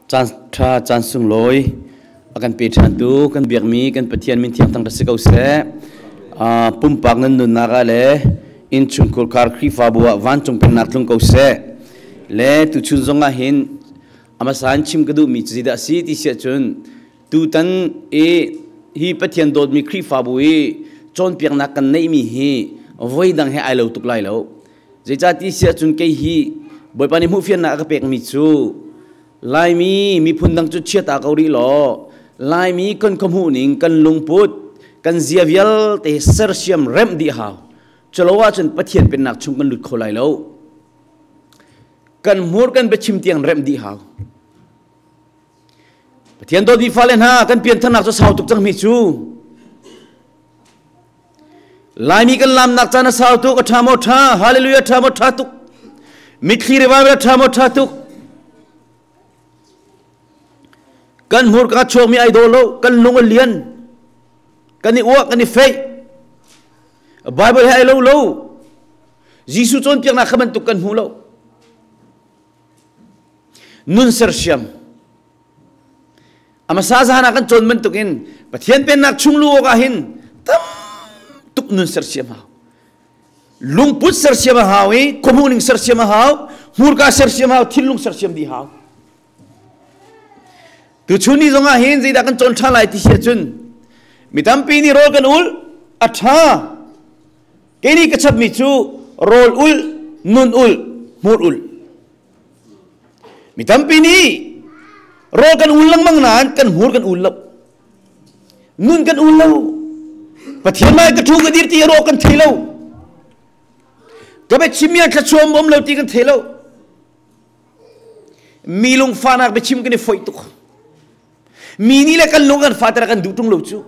Caan ṭha, caan sunglawi a kan pe ṭhantu kan biakmi kan Pathian min thiang thangṭhat si ko seh. Pumpak nan nunnak ah le innchungkhur khar Khrihfabu ah vancung pennak tlung ko seh. Le tuchun zong ah hin a hmasa in chim ka duhmi cu zeidah a si ti siah cun tutan i hi Pathian dawtmi Khrihfabu i cawnpiaknak kan neihmi hi voi dang he ai lo tuk lai lo. Zeicahti siah cun kei hi Bawipa nih hmuhfiannak a ka pekmi cu Laimi miphun dang cu chiata ko rih law Laimi kan khuahmuh ning kan lungput kan zia vialte sersiam remh dih hau. Culo ahcun Pathian pennak chung kan lut kho lai lo. Kan hmur kan biachim tiang remh dih hau. Pathian dawtmi fale hna kan piantharnak cu sau tuk cang mi cu. Laimi kan lamnak caan a sau tuk, a ṭha maw ṭha, hallelujah ṭha maw ṭha tuk. Mitthli revival a ṭha maw ṭha tuk. Kan hmurka chuakmi ai daw lo, kan lung a lian. Kan i uah, kan i feih. Bible he ai lo lo. Jesuh cawnpiaknak kha bantuk kan hmu lo. Nun sersiam. A hmasa zan ah kan cawn bantukin Pathian pennak chung lu awk ah hin tam tuk nun sersiam hau. Lungput sersiam a hau i khuamu ning sersiam a hau, hmurka sersiam hau, thinlung sersiam dih hau. Tuchun ni zong ah hin zeidah kan cawn ṭha lai ti si ahcun mi tampi nih rawl kan ul a ṭha. Kei nih ka chapmi cu rawl ul, nun ul, hmur ul. Mi tampi nih rawl kan ul lengmang nain kan hmur kan ul lo. Nun kan ul lo. Pathian mai ka thu ka dir ti raw kan thei lo. Ka biachim mi thlachuam um lo ti kan thei lo. Mi lungfahnak biachim kan i foih tuk. Mi nih le kan lung kan fater kan duh tung lo cu.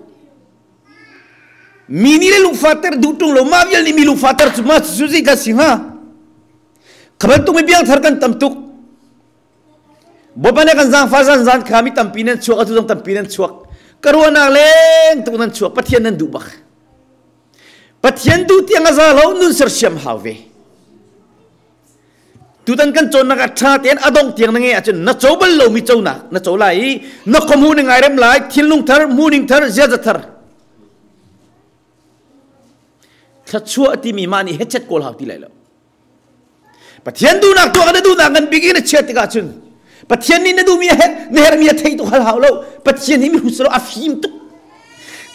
Mi nih le lungfater duh tung lo ma vial nih mi lungfater cu ma cu zei ka si hnga? Kha bantuk mi biangthar kan tam tuk. Bawipa nih kan zaangfah zan zan kha mi tampi nan chuak atu zong tampi nan chuak. Ka ruahnak leng tuk nan chuak Pathian nan duh bak. Pathian duh tiang a za lo nun sersiam hau ve. Tutan kan cawnnak ah ṭha tein a dongh tiang na ngeih ahcun na co bal lomi conak na co lai i na khuamu na ngai rem lai thinlung thar hmuhning thar ziaza thar thluachuah timi mah nih hechet kawl hau ti lai lo Pathian duhnak tuah na duhnak ngan bik in a chiat tikah cun Pathian nih na duhmi a her na hermi a thei tuk hal hau lo Pathian hi mi husalo a fim tuk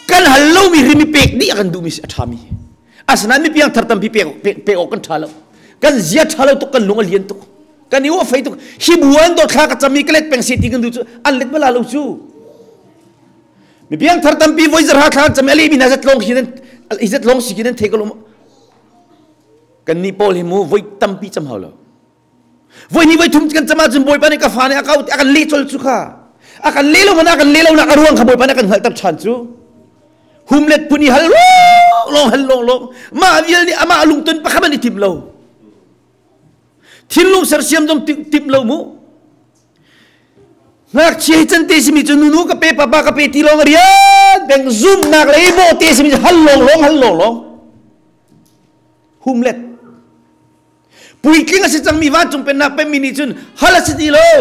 kan hal lomi rimi pek dih a kan duhmi si a ṭhami asinain mi piang thar tampi pek pek awk kan ṭha lo kan zia ṭha lo tuk kan lung a lian tuk kan i uah fei tuk hi bu an dawt thla ka cami ka let peng se ti kan duh cu an let bala lo cu mi piang thar tampi voi zarha thla kan cami a lehmi na zat long hi nan izat long si ki nan thei ko lo kan nih pawl hi mu voi tampi cam hau lo voi ni voi thum kan cam ahcun bawipa nih ka fa nih a ka a kan leh col cu kha a kan leh lo man a kan leh lo nak a ruang kha bawipa nih a kan hngalhter ṭhan cu humlet phun i hal long hal long long mah vial nih amah lungton pakhat an i tim lo thinlung sersiam zong tim lo mu ngakchia hi can te simi cu nunu ka pe papa ka pe ti long rian peng zumnak le bo te simi hal long long hal long long humlet puitling a si cangmi vancung pennak pemmi nih cun hal a si ti lo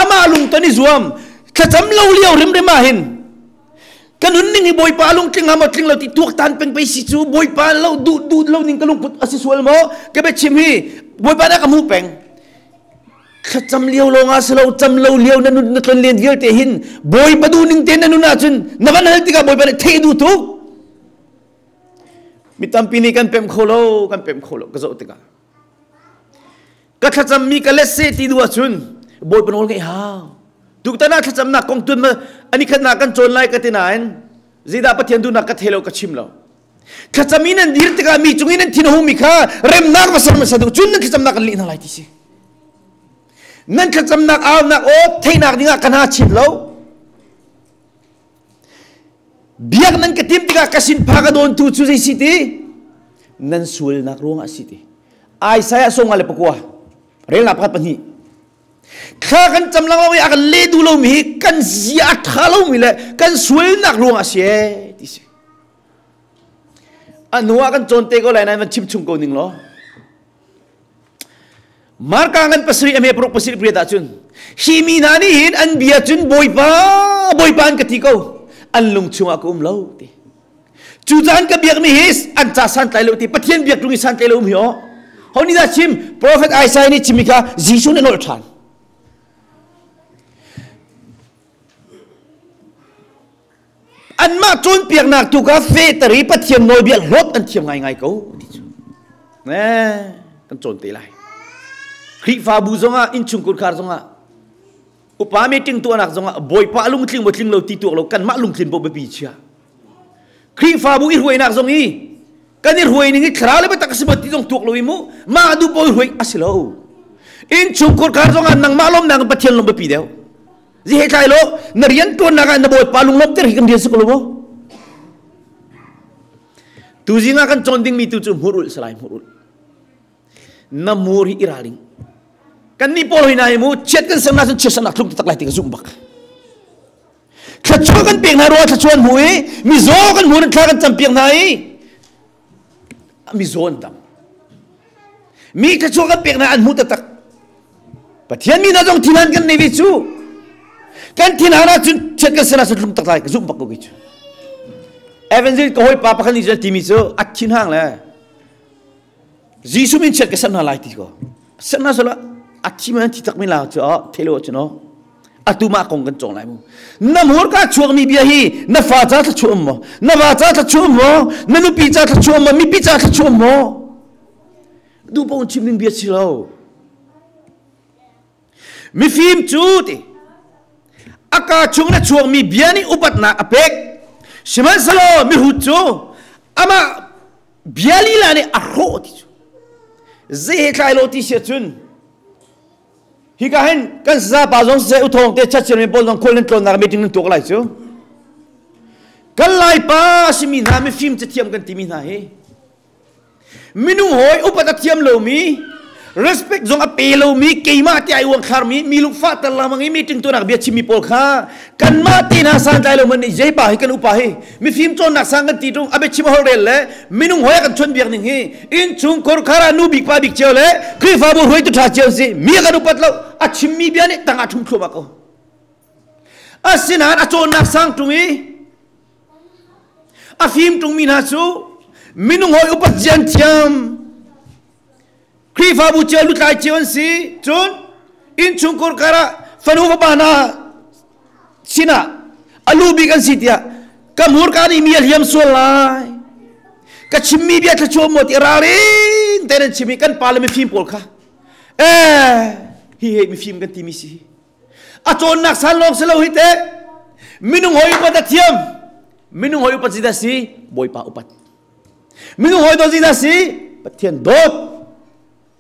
amah lungton i zuam thlacam lo lio rimrim ah hin ka nunning hi bawipa lungtling ha maw tling lo ti tuaktan peng pei si cu bawipa lo duh duh lo ning ka lungput a si sual maw ka biachim hi bawipa dah ka hmuh peng thlacam lio lawng ah si lo cam lo lio na nun na tlon len vialte hin bawipa duh ning te na nun ahcun na van hal tikah bawipa nih theih duh tuk Mi tampi nih kan pemh kho lo, kan pemh kho lo ka zoh tikah. Ka thlacammi ka let se ti duh ahcun Bawipa nawl ngeih hau. Tuktan ah thlacamnak kong tun ma ani khatnak kan cawn lai ka ti nain zeidah Pathian duhnak ka thei lo ka chim lo. Thlacam in nan dir tikah mi cung in nan thin a hungmi kha remnak va ser hmasa duh cun nan thlacamnak kan leh hna lai ti si. Nan thlacamnak aunak aw theihnak dingah ka hna chin lo. Biak nan ka tim tikah ka sin pha ka dawntu cu zei si ti? Nan sualnak ruangah si ti. Isaiah 54 relnak pakhat pahnih. Thla kan cam lengmang i a kan leh duh lomi hi kan zia a ṭha lomi le kan sualnak ruangah si ee ti si. A hnu ah kan cawn te ko lai nain van chim chung ko ning law. Marka ngan pasarih a hme paruk pasarih pariat ahcun hi mi hna nih hin an bia cun Bawipa Bawipa an ka ti ko an lung chungah ka um lo ti cucaah an ka biakmi hi an ca santlai lo ti Pathian biak ṭung i santlai lo um hi aw ho nih dah chim Prophet Isaiah nih chimmi kha Jesuh nih a nolh ṭhan Anmah cawnpiaknak tu kha fehter i Pathian nawlbia hlawt an thiam ngaingai ko ti cu. Eh, kan cawn te lai. Khrihfabu zongah innchungkhar zongah upa meeting tuahnak zongah Bawipa lungtling maw tling lo ti tuak lo kanmah lungtlin bo biapi chia. Khrihfabu i hruainak zong i kan i hruai ning i thlarau le biatak a si maw ti zong tuak lo i mu mah duh paoh i hruai a si lo. Innchungkhar khar zongah nangmah lawmnak in Pathian lawm biapi deuh. Zi he tlai lo na rian tuannak ah na bawipa lunglawmhter hi kan rian si ko lo maw? Tuzing ah kan cawn dingmi tu cu hmur ulh salai hmur ulh. Na mur hi i ralring. Kan nih pawl hoi na hi mu chiat kan ser na cun chiat sernak thlung tak lai ti ka zumh bak. Thluachuah kan pek hna ruah thluachuah an hmu i mizaw kan hmu thla kan campiak hna i mizaw an dam. Mi thluachuah kan pek hna an hmu taktak. Pathian mi hna zong thinhan kan nei ve cu. Kan thinhan ahcun chiat kan ser ahcun tlung tak lai ka zumh bak ko kei cu. Evangelist ka hawipa pakhat nih cun timi cu a thinhang le Jesuh min chiat ka ser hna lai ti ko. Ser hna sala a thi man thi tak mi la cu thelo cu no. Atu mah kong kan cawng lai mu. Na hmurka chuakmi bia hi na fa ca thluachuah um maw? Na va ca thluachuah um maw? Na nupi ca thluachuah um maw? Mipi ca thluachuah um maw? Duh paoh chim ding bia si lo. Mifim cu ti a ka chung na chuakmi bia nih upatnak a pek. Sihmanhsehlaw mihrut cu amah bia lila nih a hrawh ti cu. Zei he tlai lo ti si ahcun hika hin kan sazapa zong siseh uthawng te chat mi pawl zong khual nan tlawnnak meeting nan tuak lai cu. Kan Laipa simi hna mifim cathiam kan timi hna hi Minung hawi upat a thiam lomi, respect zong a pe lomi, keimah ti ai uangthlarmi, mi lungfah ter lengmang i meeting tuahnak bia chimmi pawl kha kanmah te hna santlai lo man nih zeipa hi kan upa hi mifim cawnnak sang kan ti ṭung a biachim a holh rel le minung hawi a kan chawnhbiak ning hi innchung khurkhar ah nu bik pa bik cio le Khrihfabu hruaitu ṭha cio si mi a kan upat lo a chimmi bia nih tangah ṭhum thluahmah ko asinain a cawnnak sang ṭung i A fim ṭungmi hna cu minung hawi upat zia an thiam. Khrihfabu cio lutlai cio an si. Cun innchungkhar karah fanu fapa hna sinah a lu bik an si tiah ka hmurka nih mi a hliam sual lai. Ka chimmi bia thluachuah maw ti ralring tein an chim i kan pa le mifim pawl kha eh hi he mifim kan timi si. A cawnnak san lawng si lo hi teh. Minung hawi upat a thiam. Minung hawi upat si dah si? Bawipa upat. Minung hawi dawt si dah si? Pathian dawt.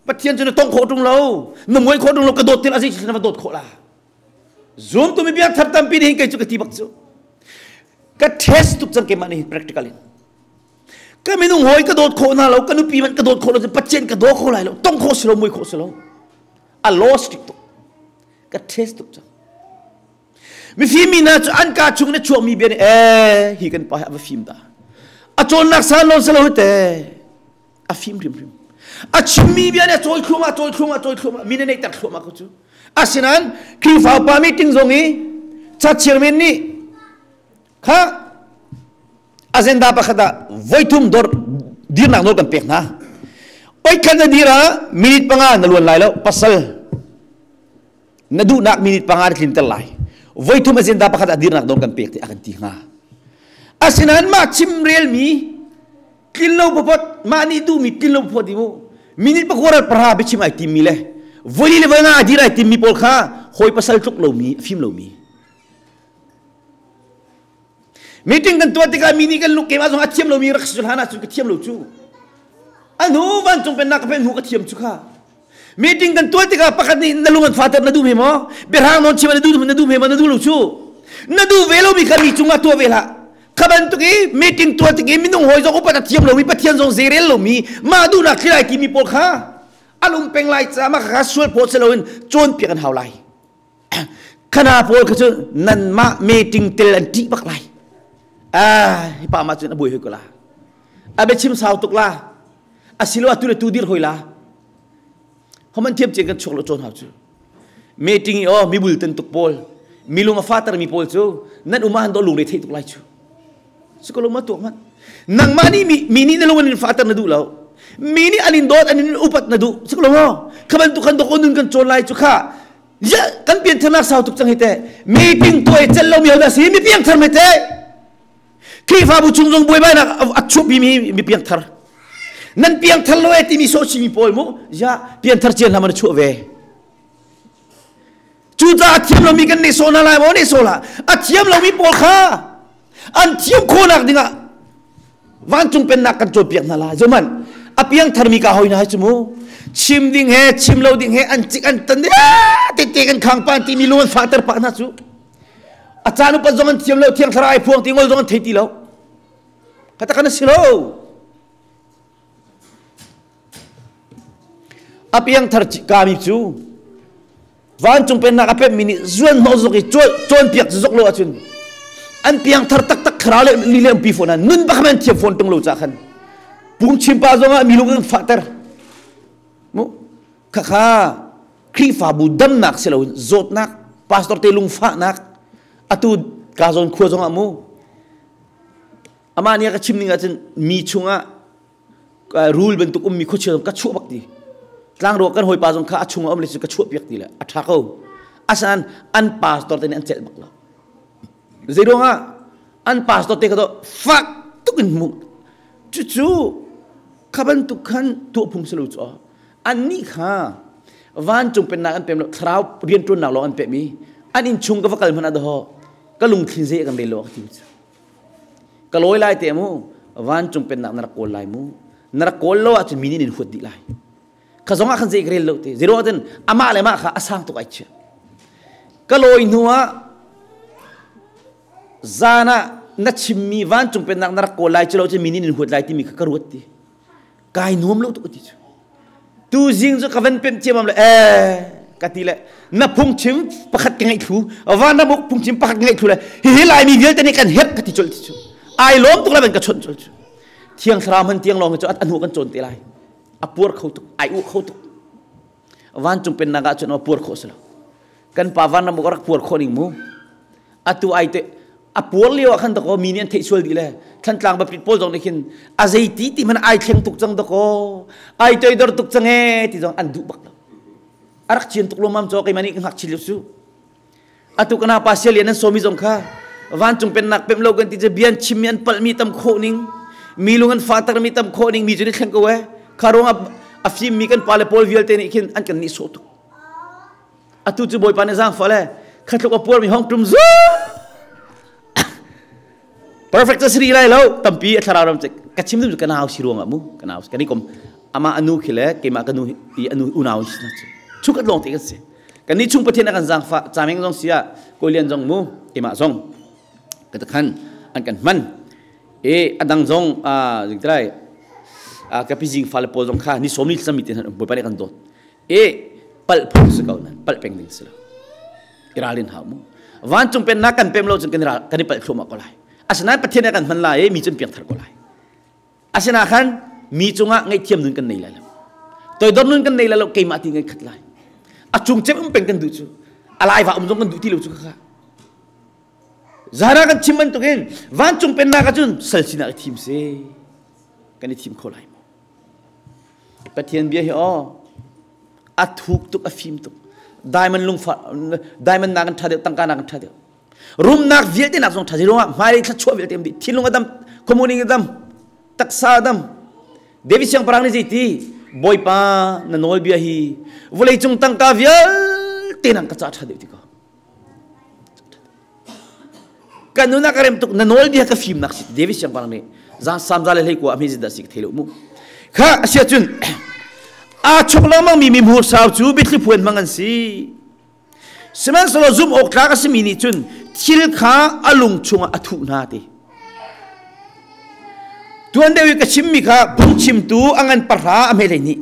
Pathian cu na tong khawh ṭung lo. Na muai khawh ṭung lo. Ka dawt til a si na va dawt khawh la. Zum tu mi biak thar tampi nih hin kei cu ka ti bak cu. Ka test tuk cang keimah nih practical in. Ka minung hawi ka dawt khawh hna lo, ka nupi hmanh ka dawt khawh lo, Pathian ka daw kho lai lo, tong khawh si lo, mui khawh si lo. A lost tuk. Ka test tuk cang. Mifim mi hna cu an kaa chung in a chuakmi bia nih ee hi kan pa hi a va fim dah. A cawnnak san lo silo te a fim hrimhrim. A chimmi bia nih a cawi thluahmah cawi thluahmah cawi thluahmah mi nih neihter thluahmah ko cu. Asinain Khrihfa upa meeting zong i cachir men nih kha agenda pakhat ah voithum dor dirnak nawl kan pek hna. Oikhat na dir ah minute panga na luan lai lo pasal na duhnak minute panga na tlinter lai voithum agenda pakhat ah dirnak nawl kan pek ti a kan ti hnga asinain mah chimrelmi tlin lo papot mah nih duhmi tlin lo papot i mu minute pakua ral pahra biachim ai timmi le voili le voinga a dir ai timmi pawl kha hawi pasal tluk lomi a fim lomi meeting kan tuah tikah mi nih kan lung keimah zong a thiam lomi rak si hlan ahcun ka thiam lo cu a hnu vancung pennak ka pen hnu ka thiam cu kha Meeting kan tuah tikah pakhat nih na lung an fater na duh hme maw? Biahrang nawn chim na duh na duh hme maw? Na duh lo cu. Na duh ve lomi kha mi cungah tuah ve hlah. Kha bantuk i meeting tuah tik i minung hawi zong upat a thiam lomi Pathian zong zeirel lomi mah duhnak thil ai timi pawl kha an um peng lai caah mah kha sual phawt si loin cawnpiak an hau lai. Khana pawl kha cu nanmah meeting tel an ṭih bak lai. Ah, hi pa mah cun a buai hoi ko la. A biachim sau tuk la. Asiloah tu le tu dir hoi la. Homan thiam chen kan chuak lo cawn hau cu. Meeting i aw mibul tan tuk pawl, milung a fater mi pawl cu nan uma han do lungre thei tuk lai cu. Sikolo ma tuak man. Nangmah nih mi, mi nih na lung an in fater na duh lo. Mi nih an in dawt an in upat na duh. Sikolo mo. Kha bantuk kan dok nun kan cawn lai cu kha. Ya kan piantharnak sau tuk cang hi te. Meeting tuai cel lo mi ho dah si mi piangthar me te. Khrihfabu chung zong buaibainak a chuahpi mi mi piangthar. Nan piangthar lo e timi sawhsimi pawl mu ya piangthar cian hlam an chuah ve. Cucaah a thiam lomi kan nehsawh hna lai maw nehsawh hlah. A thiam lomi pawl kha an thiam khawhnak dingah vancung pennak kan cawnpiak hna lai. Zohmanh a piangthar mi ka hoi hna hi cu mu chim ding he chim lo ding he an cik an tan tete kan khang pa timi lung an fahter pah hna cu. A caan upat zong an thiam lo, thiang thlarau ai phuang ti ngol zong an thei ti lo. Kata kan si lo. A piangthar kami cu vancung pennak a pemmi nih zuan hnawh zok i cawnpiak zok lo ahcun an piangthar taktak thlarau le li le umpi fawn nun bak an thiam fawn tung lo ca khan pungchim pa zongah mi lung an fahter mu khakha Khrihfabu damnak si loin zawtnak pastor te lungfahnak atu ka zawn khua zongah mu amah nih a ka chim ning ahcun mi chungah rul bantuk ummi khuachia zong ka chuah bak ti tlangruak kan hawipa zong kha a chungah um le cu ka chuah piak ti le a ṭha ko asinain an pastor te nih an celh bak lo zei ruangah an pastor te kha to fak tuk in hmu cucu kha bantuk khan tuah phung si lo cu annih kha vancung pennak an pem lo thlarau rianṭuannak lawng an pem i an inn chung ka va kal hmanh ah daw ka lungthin zei kan rel lo ka ti cu ka lawi lai te mu vancung pennak na rak kawl lai mu na rak kawl lo ahcun mi nih in huat dih lai kha zong ah khan zei ka rel lo te zero ahcun amah le mah kha a sang tuk ai chia ka lawi hnu ah zan ah na chimmi vancung pennak na rak kawl lai cu lo cun mi nih in huat lai timi kha ka ruat ti kai nuam lo tuk ti cu tu zing cu ka van pemh ciamam le eh ka ti le na phungchim pakhat ka ngaih thlu van ramuk phungchim pakhat ka ngaih thlu le hihi laimi vialte nih kan herh ka ti colh ti cu ai lawm tuk le van ka chawnh colh cu thiang thlarau hman tiang lawng cu a hnu kan cawn te lai a puar kho tuk ai u kho tuk vancung pennak ah cun a puar khawh si lo kan pa van ram rak puar khawh ning mu atu ai te a puar lio ah khan dakaw mi nih an theih sual dih le Thantlang Baptist pawl zong nih khin a zei ti ti hmanh ai thleng tuk cang dakaw ai toidor tuk cang ee ti zong an duh bak lo a rak cian tuk lomam chaw keimah nih ka ngakchia lio su atu kana pa sia lian an sawmi zong kha vancung pennak pem lo kan ti cu bian chimmi an palhmi tam khawh ning mi lung an fater mi tam khawh ning mi cu ni thleng ko e kha ruang a fimmi kan pa le pawl vialte nih khin an kan nih sawh tuk atu cu bawipa nih zaangfah le khatluk a puarmi hong tum zu perfect cu siri lai lo tampi a thlarau ram ka chim dum ka nau si ruangah mu ka nau kan i kom ama anu khi le keimah ka nu i anu unau si na chu chukat lawng te kan si kan ni chung pathian a kan zaangfah chameng zong sia kolian zong mu keimah zong ka ta khan an kan hman e adang zong a jingtrai a ka pi jing fale pawl zong kha ni som ni sami te bawipa nih kan dawt e palh phung si ko nan palh peng ding si lo i ralrin hau mu vancung pennak kan pem lo cun kan i ral kan i palh thluahmah ko lai asinain pathian nih kan hman lai i mi cun piangthar ko lai asina khan mi cungah ngaihthiam nun kan nei lai lo toidor nun kan nei lai lo keimah ti ngai khat lai a cung cem um peng kan duh cu a lai va um zong kan duh ti lo cu kha zara kan chim bantukin vancung pennak ahcun sal sinah i thim si kan i thim kho lai maw Pathian bia hi aw a thuk tuk a fim tuk diamond lungfa diamond nak an ṭha deuh tangka nak an ṭha deuh rumnak vialte nak zong ṭha si ruangah hmailei thluachuah vialte um dih thinlung a dam khuamuning a dam taksa a dam David siangpahrang nih zeiti Bawipa na nawlbia hi vawleicung tangka vialte nang ka ca ṭha deuh ti ko Kan nun ah ka rem tuk na nawlbia ka fimnak si David siangpahrang nih zan samza le hleikua a hme dah si ka thei lo mu kha asia cun aa chok lengmang mi mihmur sau cu biathli phuan hmang an si sihmanhsehlaw zumh awk tlak a simi nih cun thil kha a lung chungah a thuh hna ti tuan deuh i ka chimmi kha phungchimtu a ngan pahra a hme 12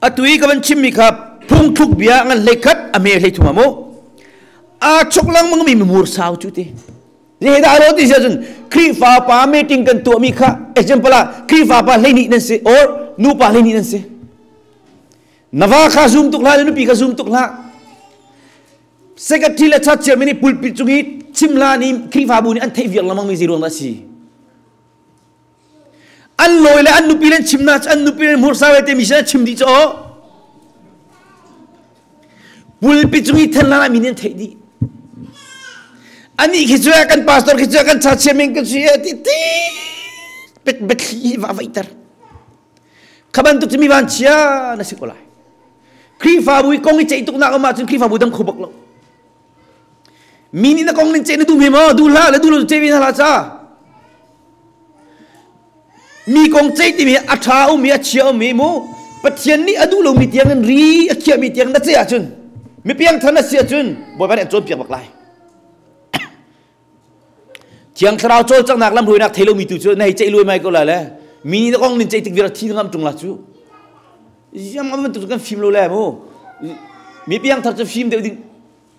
Atu i ka van chimmi kha phungthluk bia ngan hleikhat a me 13 ah mu. Aa chok lengmang mi mimur sau cu ti. Zeidah lo ti si ahcun Khrihfa pa meeting kan tuahmi kha Example ah Khrihfa pa 12 nan si or nu pa 12 nan si. Na va kha zum tuk hlah, na nupi kha zum tuk hlah. Secretary le church chairman nih pulpit cung i chim hlan i Khrihfabu nih an theih viar lengmang mi zei ruang dah a si? An lawi le an nupi le an chim na an nupi le hmursa ve te mi sin an chim dih cu aw. Pulpit cung i then hlan ah mi nih an theih dih. Anih khi cu kan pastor khi cu kan church chairman kan si ti ti pet biathli va vaihter. Kha bantuk cu mi vanchia na si ko lai. Khrihfabu i kong i ceih tuknak um ahcun Khrihfabu dam kho bak lo. Mi nih na kong nin ceih na duh hme maw? Duh hlah le duh lo ceih ve hna hlah ca. Mi kong ceih timi a ṭha ummi a chia ummi mu Pathian nih a duh lomi tiang in ri a khiahmi tiang na ceih ahcun mi piangthar na si ahcun Bawipa nih an cawnpiak bak lai. Thiang Thlarau cawlcanghnak lamhruainak thei lomi tu cu na hei ceih luaimai ko lai le mi nih na kong nin ceih tik vial thi ngam ṭung la cu. Ziang ngam bantuk kan fim lo le mu. Mi piangthar cu fim deuh ding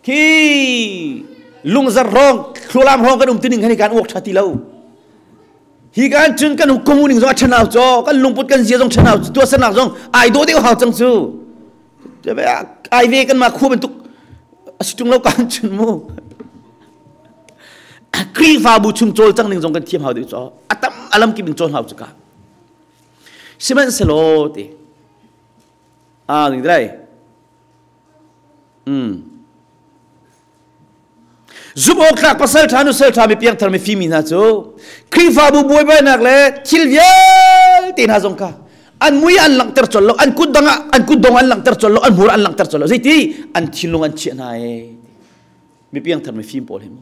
khi lungzar hrawng thlualam hrawng kan um tining kan kan uak ṭha ti lo. Hi kan cun kan hukum ning zong a ṭhan hau caw kan lungput kan zia zong ṭhan hau tuahsernak zong ai dawh deuh hau cang cu. Ai ve kan mah khua bantuk a si ṭung lo kan cun mu. Khrihfabu chung cawlcang ning zong kan thiam hau deuh caw a tam a lam kip in cawn hau cu ka sihmanhsehlaw ti a ning dai um zumh awk tlak pasal ṭha nusal ṭha mi piangthar mi fimi hna cu Khrihfabu buaibainak le thil vialte hna zong kha an mui an langhter colh lo an kut dang ah an kut dong an langhter colh lo an hmur an langhter colh lo zeiti an thinlung an chiah hna ee mi piangthar mi fim pawl hi mu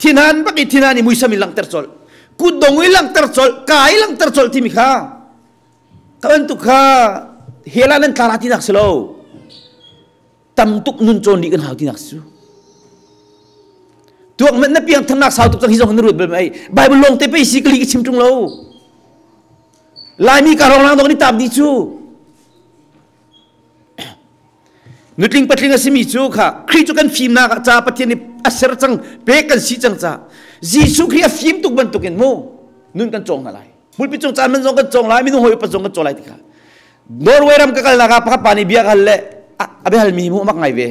thinhan bak i thinhan i muisam in langhter colh kutdong i langhter colh ka i langhter colh timi kha ka bantuk kha hela nan tla tinak si lo tam tuk nun cawn dih kan hau tinak su tuak man na piang thannak sau tuk cang hi zong na ruat bal mai bible long te pe si kali ka chim tung lo laimi ka rong lang dong ni tap di chu Nutling patling a simi cu kha Khrih cu kan fimnak ah ca Pathian nih a ser cang pek kan si cang ca Jesuh Khrih a fim tuk bantukin mu nun kan cawng hna lai hmulpi cung caan man zong kan cawng lai minung hawi upat zong kan cawng lai ti kha Norway ram ka kalnak ah pakhat pa nih bia ka hal le a bia halmi mu mak ngai ve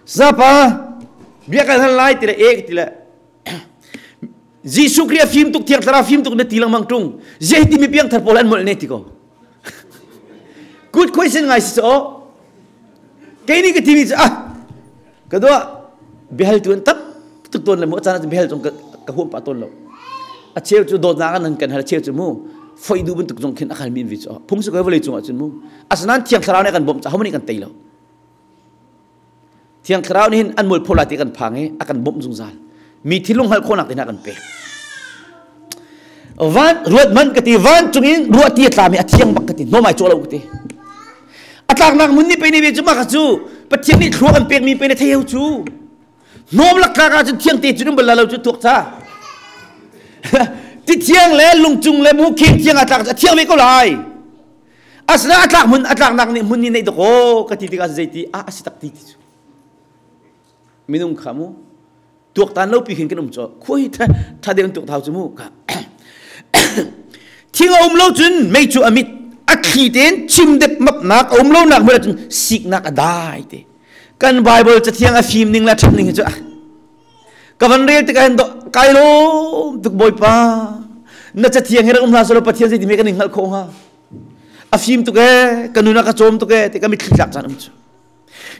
zapa bia kan hal lai ti le ek ti le Jesuh Khrih a fim tuk thiang thlarau fim tuk na ti lengmang tung zei ti mi piang thar pawl an molh ne ti ko Good question ngai si so. Kei nih ka timi cu ah ka dua biahal tu an tam tuk tawn le mu caan ah biahal zong ka huam pah tawn lo. A cheu cu dawtnak an kan hal a cheu cu mu foi du bantuk zong khin a khal mi an vi cu phung si ko vawlei cungah cun mu asinain thiang thlarau nih kan bawmh ca homan nih kan tei lo. Thiang Thlarau nih hin an mualpho lai ti kan phang i a kan bawmh zungzal. Mi thinlung hngalh khawhnak te hna kan pek. Van ruat man ka ti vancung in ruah ti a tlami a thiang bak ka ti hnawm ai cawh lo ka ti. A tlaknak mun nih pe ni ve cu mah kha cu Pathian nih thlua kan pekmi pe na thei cu. Hnawm lak tlak ah cun thiang te cu um bal lo cu tuak ca. Ti thiang le lungcung le mu kheng thiang a tlak a thiang ve ko lai. Asina a tlak hmun a tlaknak nih hmun nih neih dakaw ka ti tikah zeiti ah a si tak ti ti cu minung kha mu tuaktan lo pi khin kan um cho khua hi tha deuh tuak thau cu mu ka thing a um lo cun mei cu a mit a thli tein chim dep mapnak a um lo nak hmun cun siknak a dai te kan bible cathiang a fim ning le a ṭhat ning hi cu ka van rel tikah hin kai lawm tuk bawipa na cathiang hi rak um hlah selaw pathian zeiti me kan in hngalh khawh hnga a fim tuk ee ka nun a ka cawm tuk ee ti ka mitthli tlak caan um cu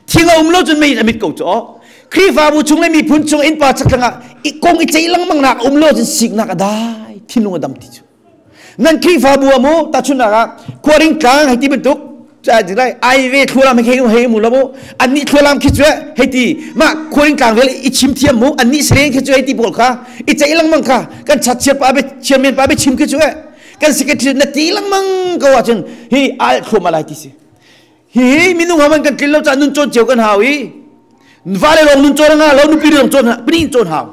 thing a um lo cun mei a mit ko cu Khrihfabu chung le miphun chung innpa chakthlang ah i kong i ceih lengmang nak um lo cun siknak a dai thinlung a dam ti cu nan Khrihfabu ah mu tahchunhnak ah khuaring tlang hei ti bantuk lai ai ve thlualam hei hei mu lo mu annih thlualam khi cu hei ti mah khuaring tlang vel i chim thiam mu annih sereng khi cu hei ti pawl kha i ceih lengmang kha kan chat chiar pa be chairman pa be chim khi cu kan secretary na ti lengmang ko ahcun hi al thluam alai ti si hi minung haman kan tlin lo ca nun cawn cio kan hau i vale lawng nun cawn nga lo nupi lawng cawn pini cawn hau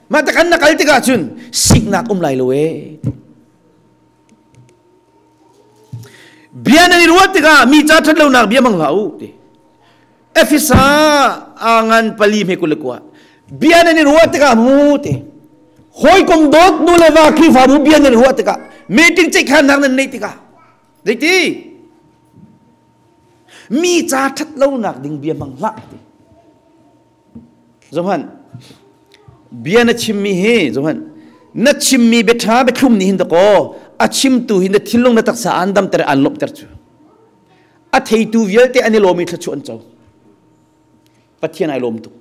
mah takan na kal tikah cun siknak um lai lo e bia nan i ruat tikah mi ca ṭhat lonak bia hmang hlah u ti Efesa a ngan pali hme 21 bia nan i ruat tikah mu ti. Hawikom dawt nu le va Khrihfabu bia nan ruah tikah meeting ceihkhannak nan neih tikah zeiti mi ca ṭhat lonak ding bia hmang hlah ti. Zohhmanh bia na chimmi hi zohhmanh na chimmi biaṭha biathlum nih hin dakaw a chimtu hi na thinlung na taksa aan damter aan lawmhter cu. A theitu vialte an i lawm i thluachuah an co. Pathian ai lawm tuk.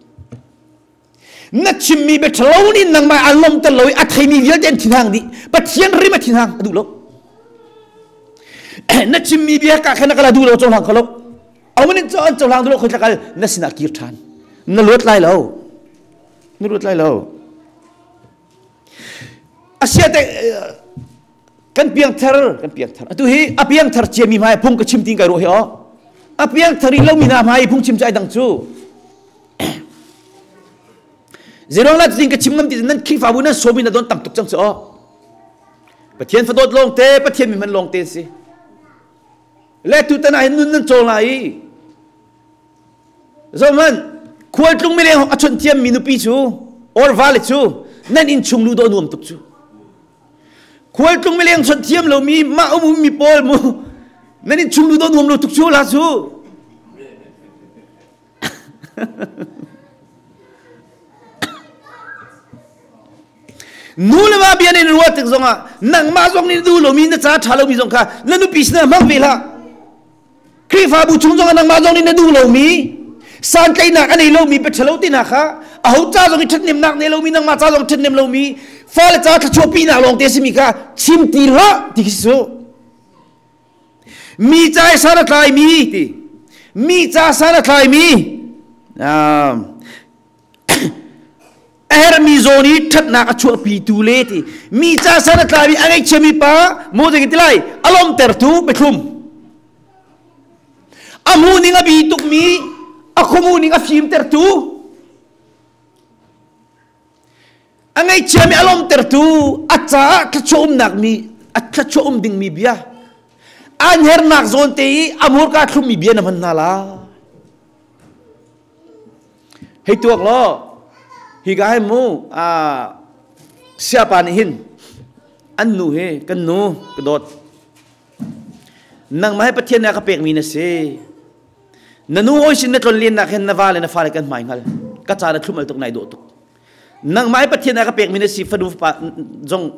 Na chimmi bia ṭhalo nih nangmah aan lawmhter lo i a theimi vialte an thinhang dih. Pathian rim a thinhang a duh lo. Na chimmi bia ka khan na kala duh lo cohlang kho lo. Amun in an cohlang duh lo khoi tlakal na sinah kir ṭhan. Na luat lai lo. Na luat lai lo. Asia te kan piangthar kan piangthar atu hi a piangthar ciami hmai phung ka chim tin kai ruah hi o a piangthar i lomi hna hmai phung chim cu ai dang cu Zerong la tin ka chim ngam ti nan Khrihfabu nan sawmi na don tam tuk cang cu o Pathian fadawt lawng te Pathian mi man lawng te si le tu tan ah hin nun nan cawl lai i Zohhmanh, khualtlung mileng a chawnh thiammi nupi cu or vale cu nan inn chung lu dawh nuam tuk cu. Khualtlung mileng chawnh thiam lomi mah um ummi pawl mu nan inn chung lu dawh nuam lo tuk cu la cu. Nu le va bia nih ruah tik zongah nangmah zong nih duh lomi na ca ṭha lomi zong kha na nupi sinah hmang ve hlah. Khrihfabu chung zongah nangmah zong nih na duh lomi santlaihnak a nei lomi biaṭhalo tinak kha aho ca zong i ṭhathnemnak nei lomi nangmah ca zong ṭhathnem lomi fale ca thluachuahpinak lawng te simi kha chim ti hlah ti khi su mi ca i san a tlaimi ti mi ca san a tlaimi a herhmi zawn i ṭhatnak a chuahpitu le ti mi ca san a tlaimi a ngaihchiami pa maw zei ti lai a lawmtertu biathlum a hmuhning a bi tukmi a khuamuhning a fimtertu a ngaihchiami a lawmtertu a caah thluachuah umnak mi a thluachuah um dingmi bia an hernak zawn te i a hmurka thlummi bia na hman hna la Hei tuak law, hika hi mu siapa nih hin an nu hi kan nu ka dawt. Nangmah hi Pathian nih a ka pekmi na si. Na nu hawi sin na tlon lennak hin na va le na fale kan hmai hngal. Ka ca na thlum al tuk nai dawh tuk. Nangmah hi Pathian nih a ka pekmi na si fanu fapa zong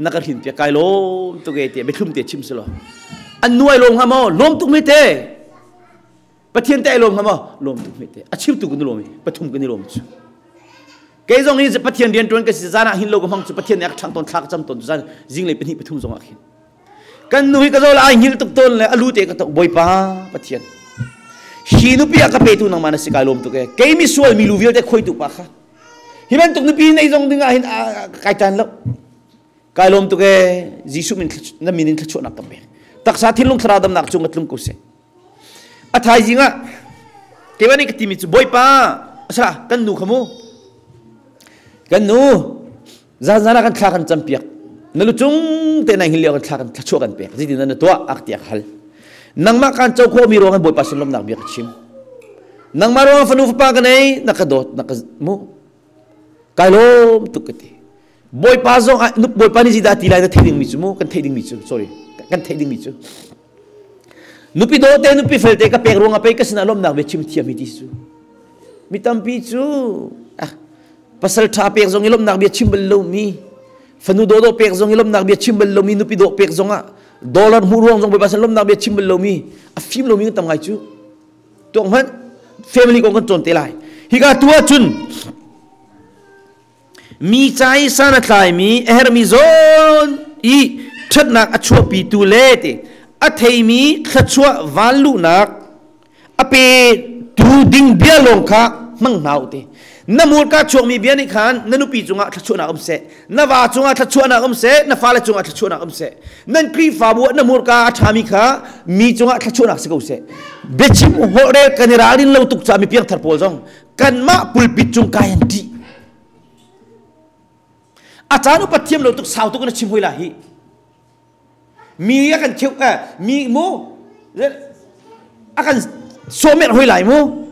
na ka hrin piak kai lawm tuk e tiah biathlum te chim si law. An nu ai lawm hnga maw? Lawm tuk me te. Pathian te ai lawm hnga maw? Lawm tuk hme te. A chimtu kan i lawm i pathum kan i lawm cu. Kei zong hi Pathian rian ṭuan ka si zan ah hin lo ka hmang cu Pathian nih a ka ṭhang tawn thla ka cam tawn zan zinglei pahnih pathum zong ah khin. Kan nu hi ka zawl ai hngil tuk tawn le a lu te ka tok Bawipa Pathian. Hi nupi a ka petu nangmah na si kai lawm tuk e. Kei mi sual mi lu vialte khuaitu pa kha. Hi bantuk nupi nei zong ding ah hin kai tan lo. Kai lawm tuk e. Jesuh min na min in thluachuahnak ka pek. Taksa thinlung thlarau damnak cung ka tlung ko seh. A thaizing ah keimah nih ka timi cu Bawipa asala kan nu kha mu kan nu zanzan ah kan thla kan campiak na lu cung te nai hin lio kan thla kan thluachuah kan pek zeitin na tuah ak tiah hal nangmah kan co khawh mi ruang in Bawipa sin lawmnak bia ka chim nangmah ruang fanu fapa ka nei na ka dawt na ka mu kai lawm tuk ka ti Bawipa zong ah Bawipa nih zeidah ti lai na theih dingmi cu mu kan theih dingmi cu sorry kan theih dingmi cu nupi dawte nupi felte ka pek ruangah pei ka sinah lawmnak bia chim thiam hi ti cu mi tampi cu ah pasal ṭha pek zong i lawmnak bia chim bal lomi fanu dawdawh pek zong i lawmnak bia chim bal lomi nupi dawh pek zong ah dollar hmuh ruang zong Bawipa sin lawmnak bia chim bal lomi a fim lomi kan tam ngai cu tuak hmanh family kong kan cawn te lai hika tu ahcun Mi ca i san a tlaimi a herhmi zawn i ṭhatnak a chuahpitu le ti a theimi thluachuah vanluhnak a petu ding bia lawng kha hmang hna u ti. Na hmurka chuakmi bia nih khan na nupi cungah thluachuahnak um seh, na va cungah thluachuahnak um seh, na fale cungah thluachuahnak um seh. Nan Khrihfabu ah na hmurka a ṭhami kha mi cungah thluachuahnak si ko seh. Biachim holhrel kan i ralrin lo tuk caah mi piangthar pawl zong kanmah pulpit cung kai an ṭih. A caan upat thiam lo tuk sau tuk na chim hoi la hi. Mi a kan kheuh eh mi mu a kan sawmer hoi lai mu.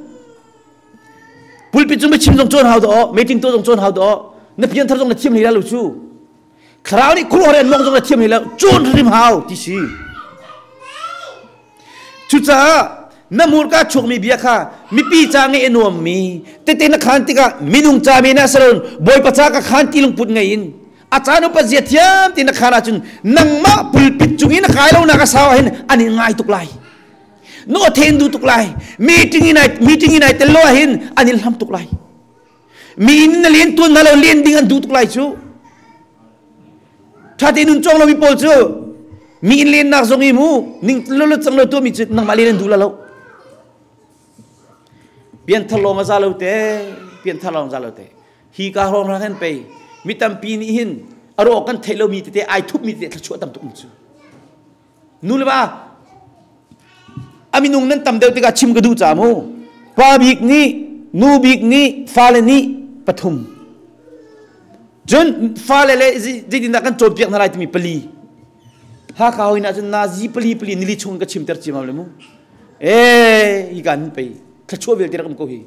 Pulpit cung chim zong cawn hau do meeting to zong cawn hau do. Na pianthar zong na thiam hlei lo cu. Thlarau nih khuaruahhar in mong zong na thiam hlei lo. Cawn hrim hau ti si. Cucaah na hmurka chuakmi bia kha mipi ca ngeih a nuammi tete na khaan tikah minung ca men ah si loin Bawipa ca ka khaan ti lungput ngei in a caan upat zia thiam ti na khaan ahcun nangmah pulpit cung i na kai lonak a sau ahhin an in ngai tuk lai. Na aw then duh tuk lai. Meeting in ai meeting in ai tel lo ahhin an in hlam tuk lai. Mi inn na len tuan hna lo len ding an duh tuk lai cu. Ṭha tein nun cawng lomi pawl cu mi inn lennak zong i mu ning lo cang lo tuahmi cu nangmah len an duh la lo. Pianthar lawng a za lo te, pianthar lawng za lo te. Hi ka hrawng hna hin pei mi tampi nih hin a rawk kan theih lomi tete ai thupmi tete thluachuah tam tuk um cu. Nu le va a minung nan tam deuh tikah chim ka duh ca mu. Pa bik nih, nu bik nih, fale nih pathum. Cun fale le zeitindah kan cawnpiak hna lai timi pali. Hakha hoi na cun nazi pali pali nili chung ka chimter ciamam le mu. Eh, hi kan pei thluachuah vialte rak um ko hi.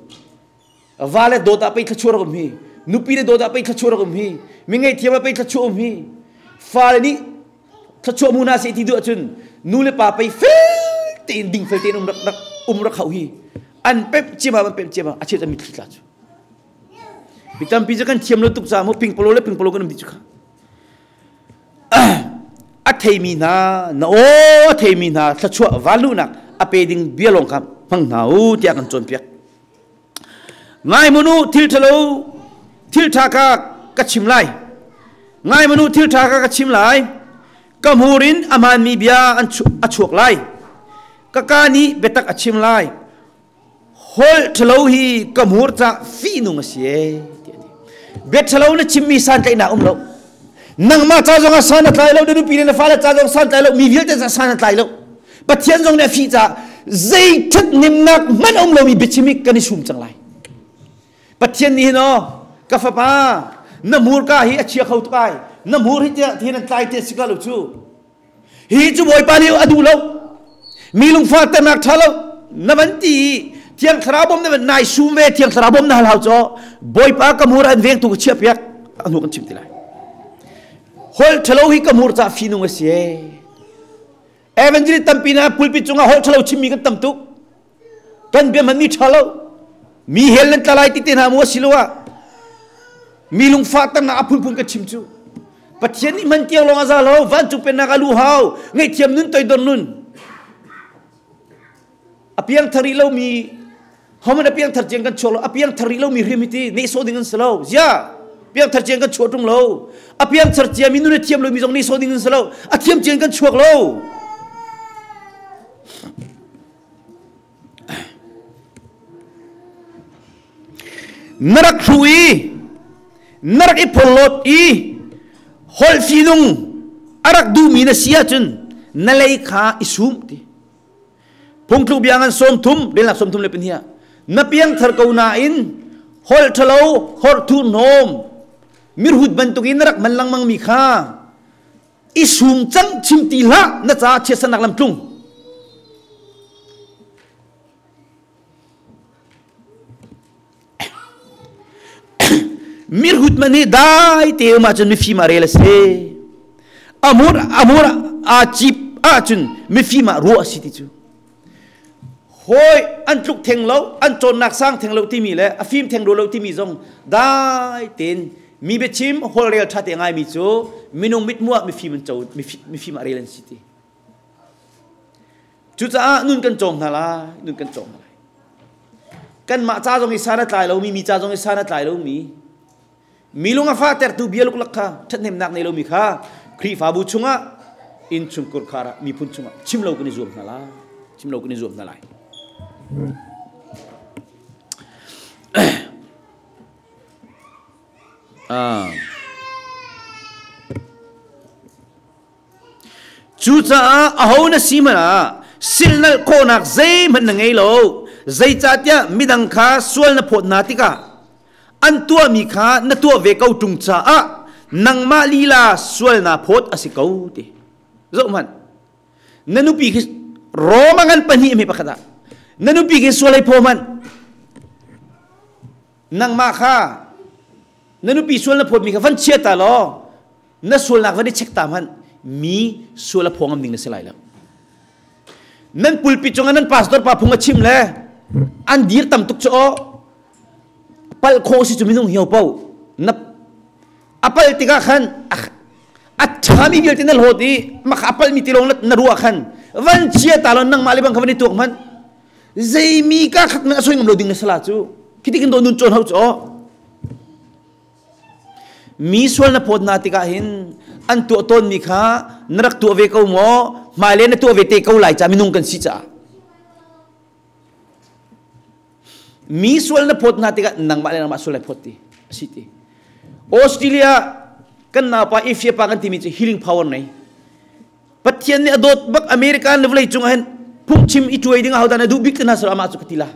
Va le dawt ah pei thluachuah rak um hi. Nupi le dawt ah pei thluachuah rak um hi. Mi ngaihthiam ah pei thluachuah um hi. Fale nih thluachuah mu na se ti duh ahcun nu le pa pei fel tein dingfel tein um rak rak um rak hau hi. An pemh ciamam an pemh ciamam a chiat an mitthli tla cu. Mi tampi cu kan thiam lo tuk caah mu pingpalo le pingpalo kan um dih cu kha. A theimi hna na aw a theimi hna thluachuah vanluhnak a pe ding bia lawng kha hmang hna u tiah kan cawnpiak. Ngai mun u thil ṭhalo thil ṭha kha ka chim lai. Ngai mun u thil ṭha kha ka chim lai. Ka hmur in a hmaanmi bia an a chuak lai. Ka kaa nih biatak a chim lai. Holh ṭhalo hi ka hmur cah fihnung a si ee tiah a ti. Bia ṭhalo na chimmi santlaihnak um lo. Nangmah ca zongah san a tlai lo, na nupi le na fale ca zong san tlai lo, mi vialte ca san a tlai lo. Pathian zong nih a fih caah zei ṭhathnemnak hmanh a um lomi biachim hi kan i sum cang lai. Pathian nih hin aw ka fapa na hmurka hi a chia kho tuk ai na hmur hi tiah hin an tlai te si ka lo cu Hi cu Bawipa nih a duh lo. Mi lungfah ternak ṭha lo na van ti i Thiang Thlarau bawm na van nai sum ve Thiang Thlarau bawm na hal hau caw Bawipa ka hmur an vengtu ka chiah piak a hnu kan chim ti lai. Holh ṭhalo hi ka hmur ca fihnung a si ee. Evangelist tampi na pulpit cungah holh ṭhalo chimmi kan tam tuk. Kan bia hmanmi ṭha lo. Mi hell nan tla lai ti te hna mu a si lo ah mi lungfah ternak a phunphun ka chim cu. Pathian nih man tiang lawng a za lo vancung pennak a lu hau ngaihthiam nun toidor nun a piangthar rih lomi homan a piangthar ciang kan chuak lo a piangthar rih lomi hrim hi ti nehsawh ding an si lo zia piangthar ciang kan chuah ṭung lo a piangthar ciami nun a thiam lomi zong nehsawh ding an si lo a thiam ciang kan chuak lo Na rak hruh i na rak i phorhlawt i holh fihnung a rak duhmi na si ahcun na lei kha i sum ti. Phungthluk bia ngan 30 relnak 32 ah na piangthar ko nain holh ṭhalo horh thurhnawm mirhut bantukin na rak hman lengmangmi kha i sum cang chim ti hlah na caah chiatsernak lam tlung mirhut man hi dai te um ahcun mifim ah rel a si amur amur aa cip ahcun mifim ah ruah a si ti cu hawi an tluk theng lo an cawnnak sang theng lo timi le a fim theng lo timi zong dai tein mi biachim holrel ṭha te ngaimi cu minung mithmuh ah mifim an co mifim ah rel an si ti cucaah nun kan cawng hna lai nun kan cawng hna lai kanmah ca zong i san a tlai lomi mi ca zong i san a tlai lomi mi lung a fahtertu bia luklak kha ṭhathnemnak nei lomi kha Khrihfabu chungah innchungkhar khar ah miphun chungah chim lo kan i zuam hna lai chim lo kan i zuam hna lai Cucaah aho na si hmanh ah silhnalh khawhnak zeihmanh na ngei lo. Zeicahtiah midang kha sual na phawt hna tikah an tuahmi kha na tuah ve ko ṭung caah nangmah lila sual naa phawt a si ko ti. Zohhmanh. Na nupi khi Roma ngan pahnih hme pakhat ah na nupi khi sual ei phaw hmanh. Nangmah kha Na nupi sual na phawtmi kha van chia ta law na sualnak van i check ta hmanh mi sual a phaw ngam ding na si lai lo. Nan pulpit cungah nan pastor pa phung a chim le an dir tam tuk cu aw palh khawh si cu minung hiau po na a pal tikah khan a ṭhami vialte na hlawt i mah a palmi ti lawng na ruah khan van chia ta law nangmah le bang kha van i tuak hmanh zeimi ka khat man a soi ngam lo ding na sala cu khiti kin do nun cawn hau cu aw mi sual na phawt na tikah hin an tuah tawn mi kha na rak tuah ve ko maw hmailei na tuah ve te ko lai ca minung kan si caah Mi sual na phawt hna tikah nangmah le nangmah sual lai phawt ti a si ti. Australia kan naupa Ifia pa kan timi cu healing power nei. Pathian nih a dawt bak American le vawlei cungah hin phungchim i tuai ding ahodah na duh bik te hna sal amah cu ka ti la.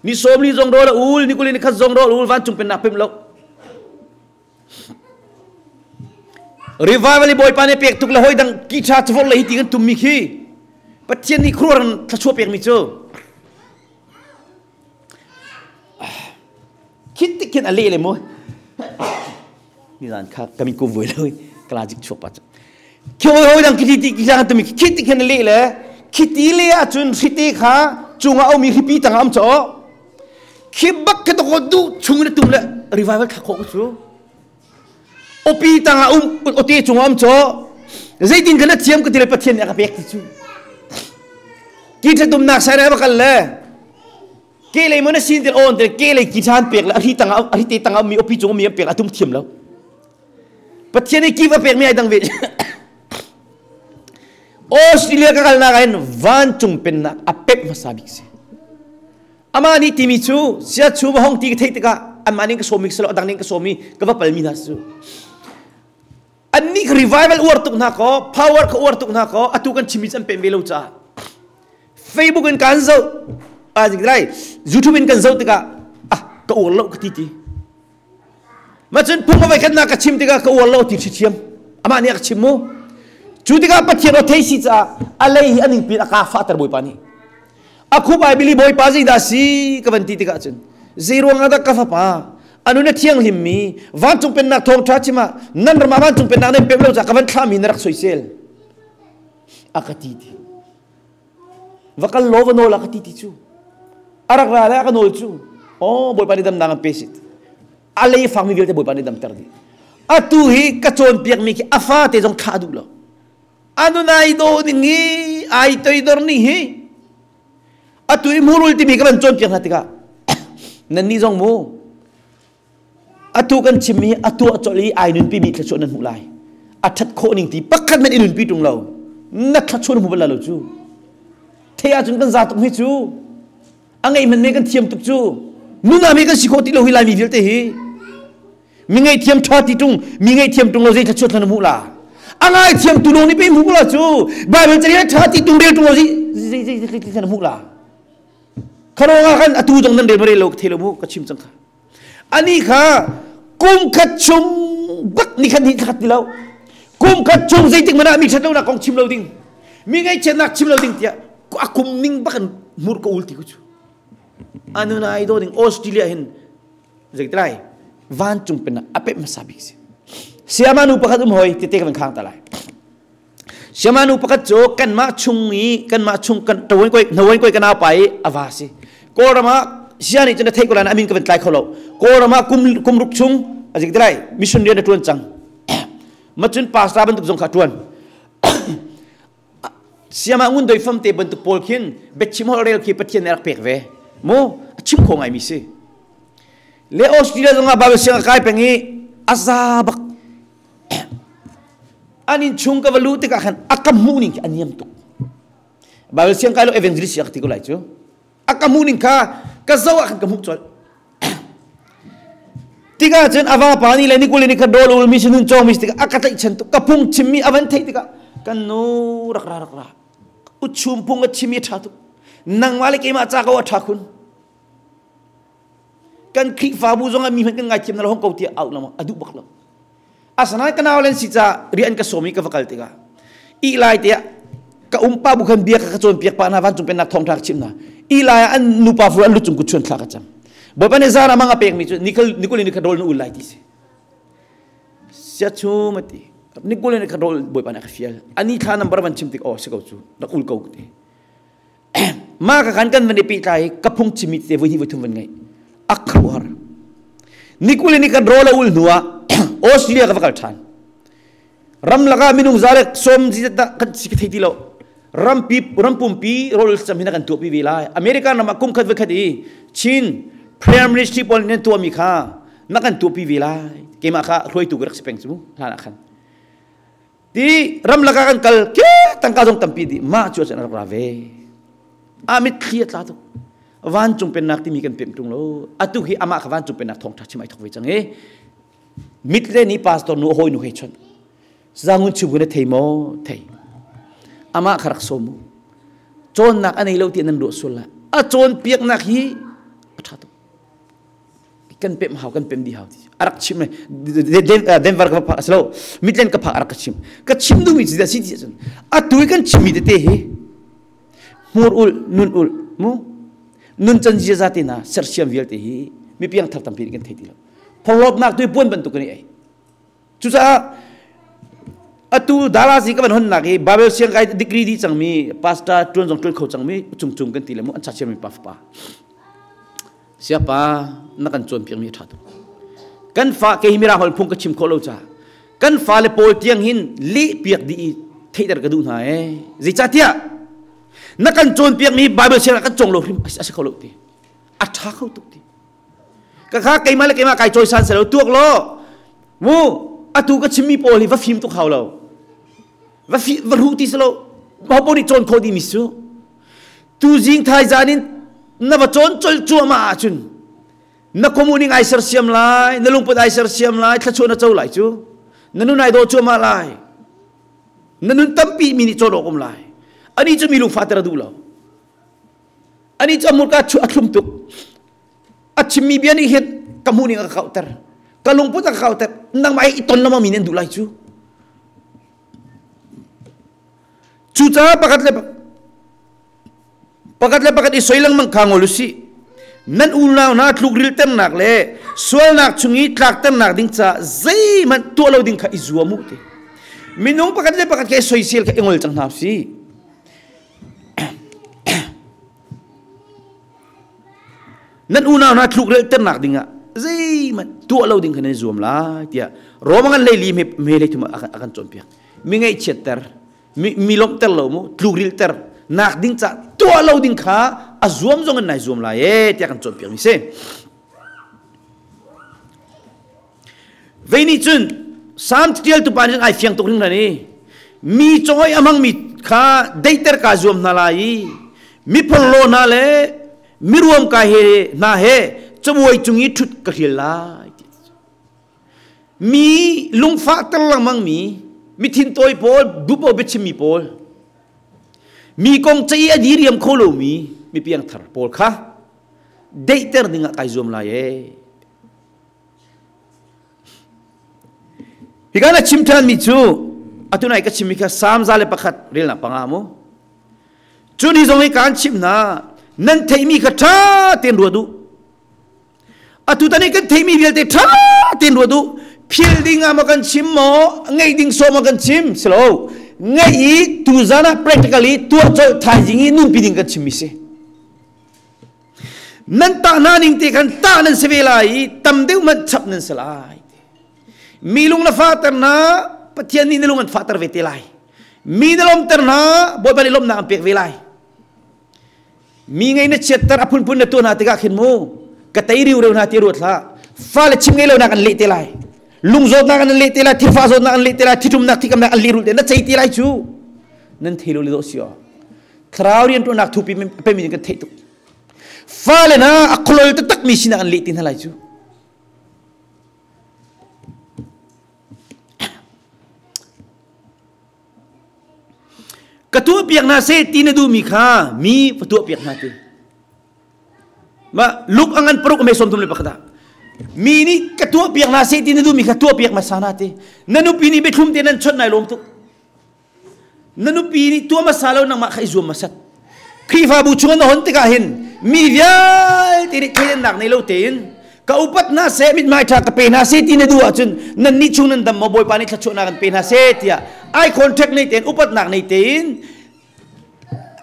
Ni sawm li zong rawl a ul, ni kul ni khat zong rawl ul vancung pennak pem lo. Revival i Bawipa nih pek tuk le hawi dang ki ṭha cavor le hi ti kan tummi khi Pathian nih khuaruahar thluachuah pekmi cu khit tik khin a leh le mu nizan kha kami kum voi lo kala jik chuak pa cu khi hawi hawi dang khi ti ki kan tummi khit tik khin a leh le khiti le ahcun hrite kha cungah a ummi hripi tangah am chaw khi bak khi to duh chung le tum le revival thla khawh cu opi tangah um ote cungah um chaw zeitin kan thiam ka ti le pathian nih a ka pek ti cu ki thatumnak sai rai bakal le ke lei mon sin til on te ke lei ki than pek le a hri tangah a hri te tangah mi opi cung mi pek atum thiam lo pathian nih ki va pek mi ai dang ve Australia ka kalnak ah hin vancung pennak a pek hmasa bik si Amah nih timi cu siachu va hong ti ka theih tikah anmah nih ka sawmi ka si lo a dang nih ka sawmi ka va palmi hna cu annih ka revival uar tuk hna kaw power ka uar tuk hna kaw atu kan chimmi cu an pem ve lo caah Facebook in kan zoh lai YouTube in kan zoh tikah ah ka uar lo ka ti ti Ma cun phung a voikhatnak ka chim tikah ka uar lo ti thiam. Amah nih a ka chim mu. Cu tikah Pathian aw thei si caah a lei hi a ningpi a ka fahter Bawipa nih. A khup ai bili Bawipa zeidah si ka van ti tikah cun zei ruangah dah ka fapa anu na thianghlim mi vancung pennak thawngṭha chim ah nan ram ah vancung pennak nan pem lo caah ka van thlahmi na rak soisel a ka ti ti va kal law va nawl a ka ti ti cu a rak ra le a ka nawl cu oh bawipa nih damnak an pe sit a lei fangmi vialte bawipa nih damter dih atu hi ka cawnpiakmi khi a fate zong thlah duh lo anunai do ning hi ai toidor ning hi atu i murul timi ka van cawnpiak hna tikah nan nih zong mu Atu kan chimmi hi a tuah colh i ai nunpimi thluachuah nan hmuh lai. A ṭhat khawh ning ti pakhat hmanh i nunpi ṭung lo. Na thluachuah na hmu bal lo cu. Thei ahcun kan za tuk hi cu. A ngeih hmanh me kan thiam tuk cu. Nuna mi kan si khawh ti lo hi Laimi vialte hi. Mi ngeihthiam ṭha ti ṭung, mi ngeihthiam ṭung lo zei thluachuah thlan na hmuh la. A ngaithiam tu lawng nih pe hmu la cu. Bible carial ṭha ti ṭung rel ṭung lo zei zei zei zei thlan na hmuh la. Kharawng ah khan atu zong nan rel ma rel lo ka thei lo mu ka chim cang kha. Ani kha kum khat chung bak ni khat hnih thla khat ti lo. Kum khat chung zeitik hmanh ah mi ṭhat lonak kong chim lo ding, mi ngaihchiatnak chim lo ding tiah a kum ning bak in hmur ka ul ti ku cu. Anu na ai do ding Australia hin zeitilai vancung pennak a pemh hmasa bik si. Siama nu pakhat um hoi tete ka van khang ta lai. Siama nu pakhat cu kanmah chung i kanmah chung kan ṭawen koi hnawen koi ka naupa i a va si. Kawlram ah sia nih cun a theih ko lai amin ka van tlai kho lo. Kawlram ah kum kum ruk chung a zik lai mission rian a ṭuan cang. Ma cun pastor bantuk zong kha a ṭuan. Siama ngun doi fam te bantuk pawl khin biachim holh rel khi Pathian nih a rak pek ve. Mu a chim kho ngaimi si. Le Australia zong ah Bible siang a kai peng i a za bak An inn chung ka va luh tikah khan a ka hmuh ning khi a niam tuk. Bible siang kai lo evangelist siang ka ti ko lai cu. A ka hmuh ning kha ka zoh ah khan ka hmuh colh. Tikah cun a vapa nih le nikul ni kha dol ul mi sinun cawng mi tikah a ka tlaihchan tuk ka phung chimmi a van theih tikah kan nu rak ra rak ra uchum phung a chimi a ṭha tuk nangmah le keimah ca ko a ṭha khun kan Khrihfabu zong ah mi hmanh kan ngaithiam na lo hong ko tiah auh lengmang a duh bak lo Asinain ka nau len si ca rian ka sawm i ka va kal tikah ih lai te ah ka umpa bu khan bia ka cawnpiak pah hna vancung pennak thawngṭha ka chimh hna ih lai ah an nupa fu an lu cung kut chuan thla ka cam Bawipa nih zan ah mang a pekmi cu nikul in nikhat rawl na ul lai ti si. Sia chum ati. Nikul in ka rol bawipa nih a ka fial. Ani thla number van chim tik aw si ko cu. Rak ul ko ti. Ma ka kan kan van i pehtlai ka phung chimi te voi hnih voi thum van ngai. A khuar. Nikul in kan rol a ul hnu ah Australia ka va kal ṭhan. Ramlak ah minung za le sawm zi dah kan si ka thei ti lo. Rampi rampumpi rawl cam hin kan tuahpi ve lai. American ram ah kum khat voi khat i Chin Prayer Ministry pawl nih nan tuahmi kha na kan tuahpi ve lai. Keimah kha hruaitu ka rak si peng cu hlan ah khan. Ti ramlak ah kan kal ke tangka zong tampi di mah cu cun rak ra ve. A mitthli a tla tuk. Vancung pennak timi kan pemh ṭung lo. Atu hi amah kha vancung pennak thawngṭha chim ai thok ve cang i mit le ni pastor nu hawi nu hei chon zangun chung na thei maw thei amah kha rak sawm u cawnnak a nei lo ti nan ruah sual la a cawn piaknak hi a tha tuk kan pem hau kan pem di hau ti a rak chim Denver ka phak aslo Midland ka phak a rak ka chim ka chim duhmi ci si ti cun atu kan chimmi tete hi hmur ul nun ul mu nun can ziaza te na sersiam vialte hi mi piang thar tampi kan thei ti lo Phorhlawtnak tu puan bantuk in ei. Cucaah atu Dallas i ka van honnak hi Bible siang kai degree di cangmi pastor tuan zong tuan kho cangmi cung cung kan ti le mu an cha mi pa fapa. Siapa na kan cawn piak mi a tha tuk. Kan fa ke hi mira hol phung ka chim kho lo cha. Kan fa le pawl tiang hin leh piak di i theihter ka duh hna e. Zeicahtiah na kan cawn piak mi Bible siang kan cong lo hrim a si kho lo ti. A tha kho tuk ti. Ka kha keimah le keimah kai cawisan selo tuak law mu atu ka chimmi pawl hi va fim tuk hau lo va fi va ruh ti selo ho nih cawn kho dimi su tu zing thai zan in na va cawn col cuahmah ahcun na khuamu ning ai sersiam lai na lungput ai sersiam lai thlachuah na co lai cu na nun ai daw cuahmah lai na nun tampi mi nih cawn awk um lai ani cu mi lungfah ter a duh lo Ani cu a hmurka a thlum tuk. A chimmi bia nih hin ka hmuh ning a ka kauhter. Ka lungput a ka kauhter. Nangmah i ton lama mi nih an duh lai cu. Cucaah pakhat le pakhat le pakhat i soi lengmang kha ngol usih. Nan unau hna tlukrilternak le sualnak chung i tlakternak ding caah zeihmanh tuah lo ding kha i zuam u ti. Minung pakhat le pakhat kha i soisel kha i ngol cang hna usih. Nan unau hna tluk-relhternak dingah zeihmanh tuah lo ding kha nan i zuam lai tiah Roma ngan leili me lei thum a kan cawnpiak. Mi ngaihchiatter, mi lawmhter lo mu, tlukrilhter nak ding ca tuah lo ding kha a zuam zong in nai zuam lai e tiah kan cawnpiak mi si. Vei nih cun Salm ṭialtu pa nih cun ai fiang tuk hringhran i mi cawi a hmangmi kha deiter kaa zuam hna lai i mi phorhlaw hna le mi ruamkai he hna he cabuai cung i ṭhut ka hrial lai. Mi lungfahter lengmangmi, mi thintawi pawl, duhpaoh biachimmi pawl, mi kong ceih i a diriam kho lomi mi piangthar pawl kha deihter dingah kai zuam lai ee. Hika na chim ṭhanmi cu atu nai ka chimmi kha Salm 101 relnak panga mu. Cun hi zong hi kaan chimh hna nan theihmi kha ṭha tein ruat u. Atu tan i kan theihmi vialte ṭha tein ruat u. Phil ding ah maw kan chim maw, ngeih ding sawh maw kan chim si lo. Ngeih i tuzan ah practically tuah colh thaizing i nunpi ding kan chimmi si. Nan tah hna ning te khan tah nan si ve lai i tam deuh hmanh chap nan si lai. Mi lung na fahter hna, Pathian nih na lung an fahter ve te lai. Mi na lawmter hna, Bawipa nih lawmhnak an pek ve lai. Mi ngei na chiatter a phunphun na tuah hna tikah khin mu, ka tei riureu hna ti ruat hlah. Fale chim ngei lonak an leh te lai. Lung zawtnak an leh te lai, thilfa zawtnak an leh te lai, thitumnak thikamnak an lehrulh te na cei te lai cu. Nan thei lo le dawh si aw. Thlarau rianṭuannak thupi pemi in kan theih tuk. Fale hna a kholol taktak mi sinah an leh ti hna lai cu. Ka tuah piak hna seh ti na duhmi kha mi va tuah piak hna ti. Ma luk a ngan paruk me 31 ah mi nih ka tuah piak hna seh ti na duhmi kha tuah piak hmasa hna ti. Na nupi nih biathlum te nan chawnh nai lawm tuk. Na nupi nih tuah hmasa lo nangmah kha i zuam hmasat. Khrihfabu chung na hon tikah hin mi vialte nih thleidannak nei lo tein Ka upat hna seh, mithmai ṭha ka pe hna seh ti na duh ahcun nannih chung nan dam maw Bawipa nih thluachuahnak kan pe hna seh tiah eye contact nei tein upatnak nei tein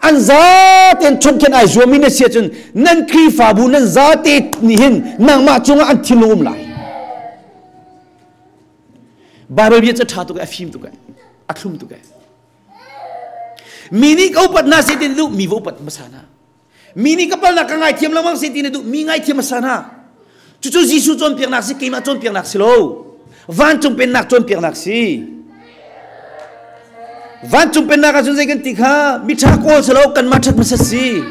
an zaten chonhkhen ai zuami na si ahcun nan Khrihfabu nan zate nih hin nangmah cungah an thinlung um lai. Bible bia cu ṭha tuk e, a fim tuk e, a thlum tuk e. Mi nih ka upat hna seh ti na duh, mi va upat hmasa hna. Mi nih ka palnak ka ngaithiam lengmang seh ti na duh, mi ngaithiam hmasa hna. Cucu Jesuh cawnpiaknak si, keimah cawnpiaknak si lo. Vancung pennak cawnpiaknak si. Vancung pennak ahcun zei kan ti kha miṭha kawl si lo, kanmah ṭhat hmasat si.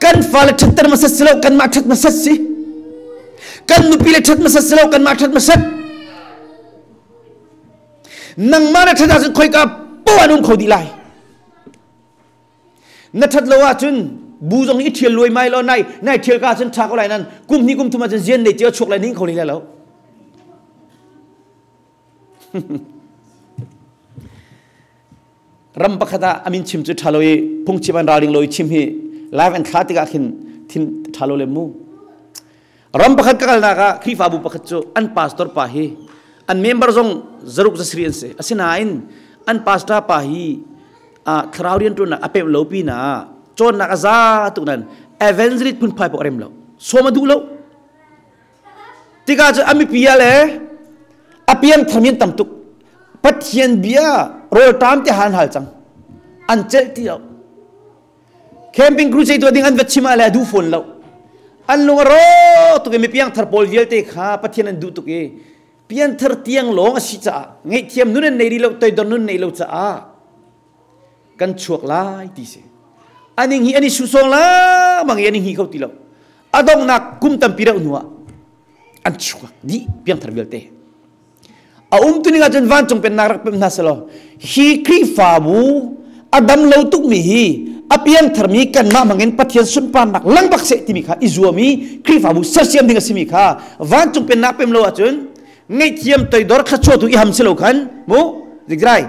Kan fale ṭhatter hmasat si lo, kanmah ṭhat hmasat si. Kan nupi le ṭhat hmasat si lo, kanmah ṭhat hmasat. Nangmah na ṭhat ahcun khoika poah an um kho dih lai. Na ṭhat lo ahcun bu zong i ṭhial luai mai lo nai nai ṭhial ka ahcun ṭha ko lai nan kum hnih kum thum ahcun zian nei cio chuak lai ning kho lai lo. Ram pakhat ah amin chim cu ṭha lo i phungchim an ralring lo i chim hi live an thla tikah khin thin ṭha lo le mu. Ram pakhat ka kalnak ah Khrihfabu pakhat cu an pastor pa hi an member zong zaruk zasri an si. Asinain an pastor pa hi thlarau rianṭuannak a pemh lo pinah cawnnak a za tuk nan evangelist phunphai pawh a rem lo. Sawm a duh lo. Tikah cu a mipi ah le a piangthar mi an tam tuk. Pathian bia rawlṭam te han hal cang. An celh ti lo. Camping crusade tuah ding an va chim ah le a duh fawn lo. An lung a rawk tuk i mi piangthar pawl vialte kha Pathian an duh tuk i pianthar tiang lawng a si caah ngaihthiam nun an nei rih lo toidor nun nei lo caah kan chuak lai ti si. Aning hi an i susawng lengmang i an i hngih kho ti lo. A donghnak kum tampi rauh hnu ah an chuak dih piangthar vialte. A umtuning ahcun vancung pennak rak pem hna selaw hi Khrihfabu a dam lo tukmi hi a piangtharmi kanmah hmangin Pathian sunparnak lang bak seh timi kha i zuam i Khrihfabu sersiam ding a simi kha vancung pennak pem lo ahcun ngaihthiam toidor thluachuah tu i ham si lo khan mu zikrai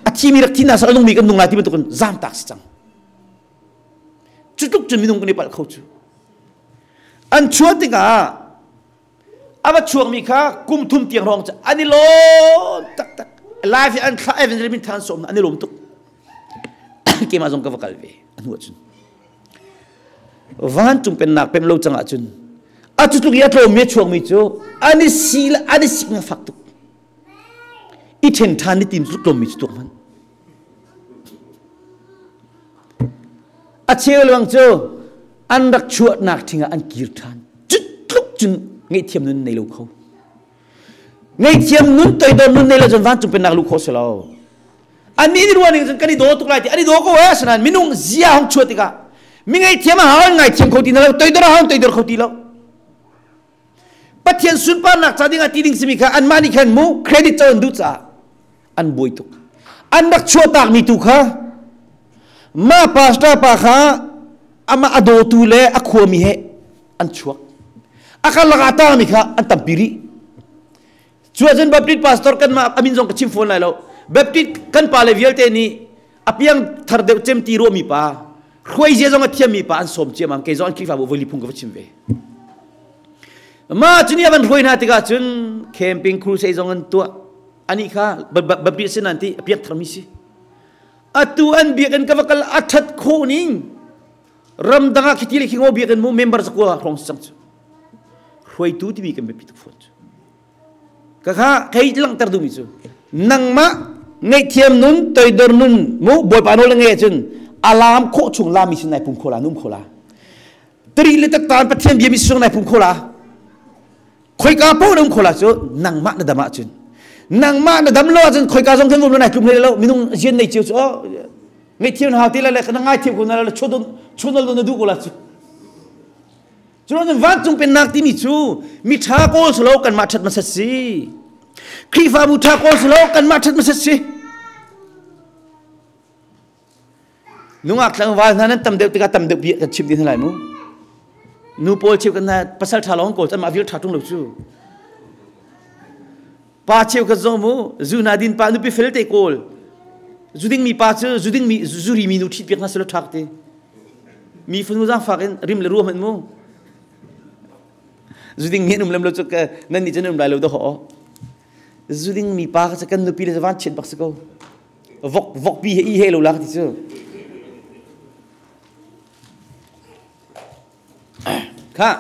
a thimi rak thi hna seh a nungmi kan nung lai ti bantukin zaamtak si cang cu tluk cun minung kan i palh kho cu an chuah tikah a va chuakmi kha kum thum tiang hrawng an i lawm taktak live hi an thlah evangelism min than sawm an i lawm tuk keimah zong ka va kal ve a hnu ahcun vancung pennak pem lo cang ahcun a cu tluk i a tlawmmi a chuakmi cu an i si le an i sik fak tuk i ṭhen ṭhan ni tim tluk tlawmmi cu tuak hmanh A cheu lawng cu an rak chuahnak ṭhing ah an kir ṭhan. Cutluk cun ngaihthiam nun nei lo kho. Ngaihthiam nun toidor nun nei lo cun vancung pennak luh khawh si lo. Annih nih ruah ning cun kan i daw tuk lai ti an i daw ko eh asinain minung zia hong chuah tikah mi ngaihthiam a hau an ngaithiam kho ti na lo toidor a hau an toidor kho ti lo. Pathian sunparnak ca ding ah ti ding simi kha anmah nih khan mu credit co an duh caah an buai tuk. An rak chuahtakmi tu kha mah pastor pa kha amah a dawtu le a khuami he an chuak. A karlak ah tangmi kha an tampi rih. Cu ahcun Baptist pastor kanmah a min zong ka chim fawn lai lo. Baptist kan pale vialte nih a piang thar deuh cem ti ruahmi pa hruai zia zong a thiammi pa an sawm ciamam kei zong an Khrihfabu voili phung ka va chim ve. Ma cu ni a van hruai hna tikah cun camping crusade zong an tuah. Ani kha Baptist sin an ti a piak tharmi si. Atu an biakinn ka va kal a that khawh ning ramdang ah khiti le khingo biakinn mu member zakua hrawng si cang cu. Hruaitu timi kan biapi tuk fawn cu. Ka kha kei langhter duhmi cu nangmah ngaihthiam nun toidor nun mu Bawipa nawl na ngei ahcun a laam khawh chung laami sin nai pum kho la num kho la tari le taktaan Pathian bia mi sung nai pum kho la khoika paoh na um kho la cu nangmah na dam ahcun nangmah na dam lo ahcun khoika zong kan um lo nai tlum hlei lo minung zian nei cio cu oh ngaihthiam na hau ti la le na ngaithiam ko na la chodon chonal na duh ko la cu Curuang vancung pennak timi cu mi ṭha kawl si lo kanmah ṭhat hmasat si. Khrihfabu ṭha kawl si lo kanmah ṭhat hmasat si. Nungak tlangval hna nan tam deuh tikah tam deuh bia kan chim ti hna lai mu. Nu pawl cheu kan hna pasal ṭha lawng kawl anmah vial ṭha ṭung lo cu. Pa cheu khat zong mu zu na din pa nupi fel te kawl. Zu ding mi pa cu zu ding mi zu ri mi nu ṭhit piak hna selaw ṭha ti. Mi fanu zaangfak in rim le ruam hmanh mu. Zuding mi an um lem lo cu nan nih cun um lai lo dawh. Zuding mi pa kha kan nupi le van chiat bak si ko. Vok vok pi he i he lo la ka ti cu. Kha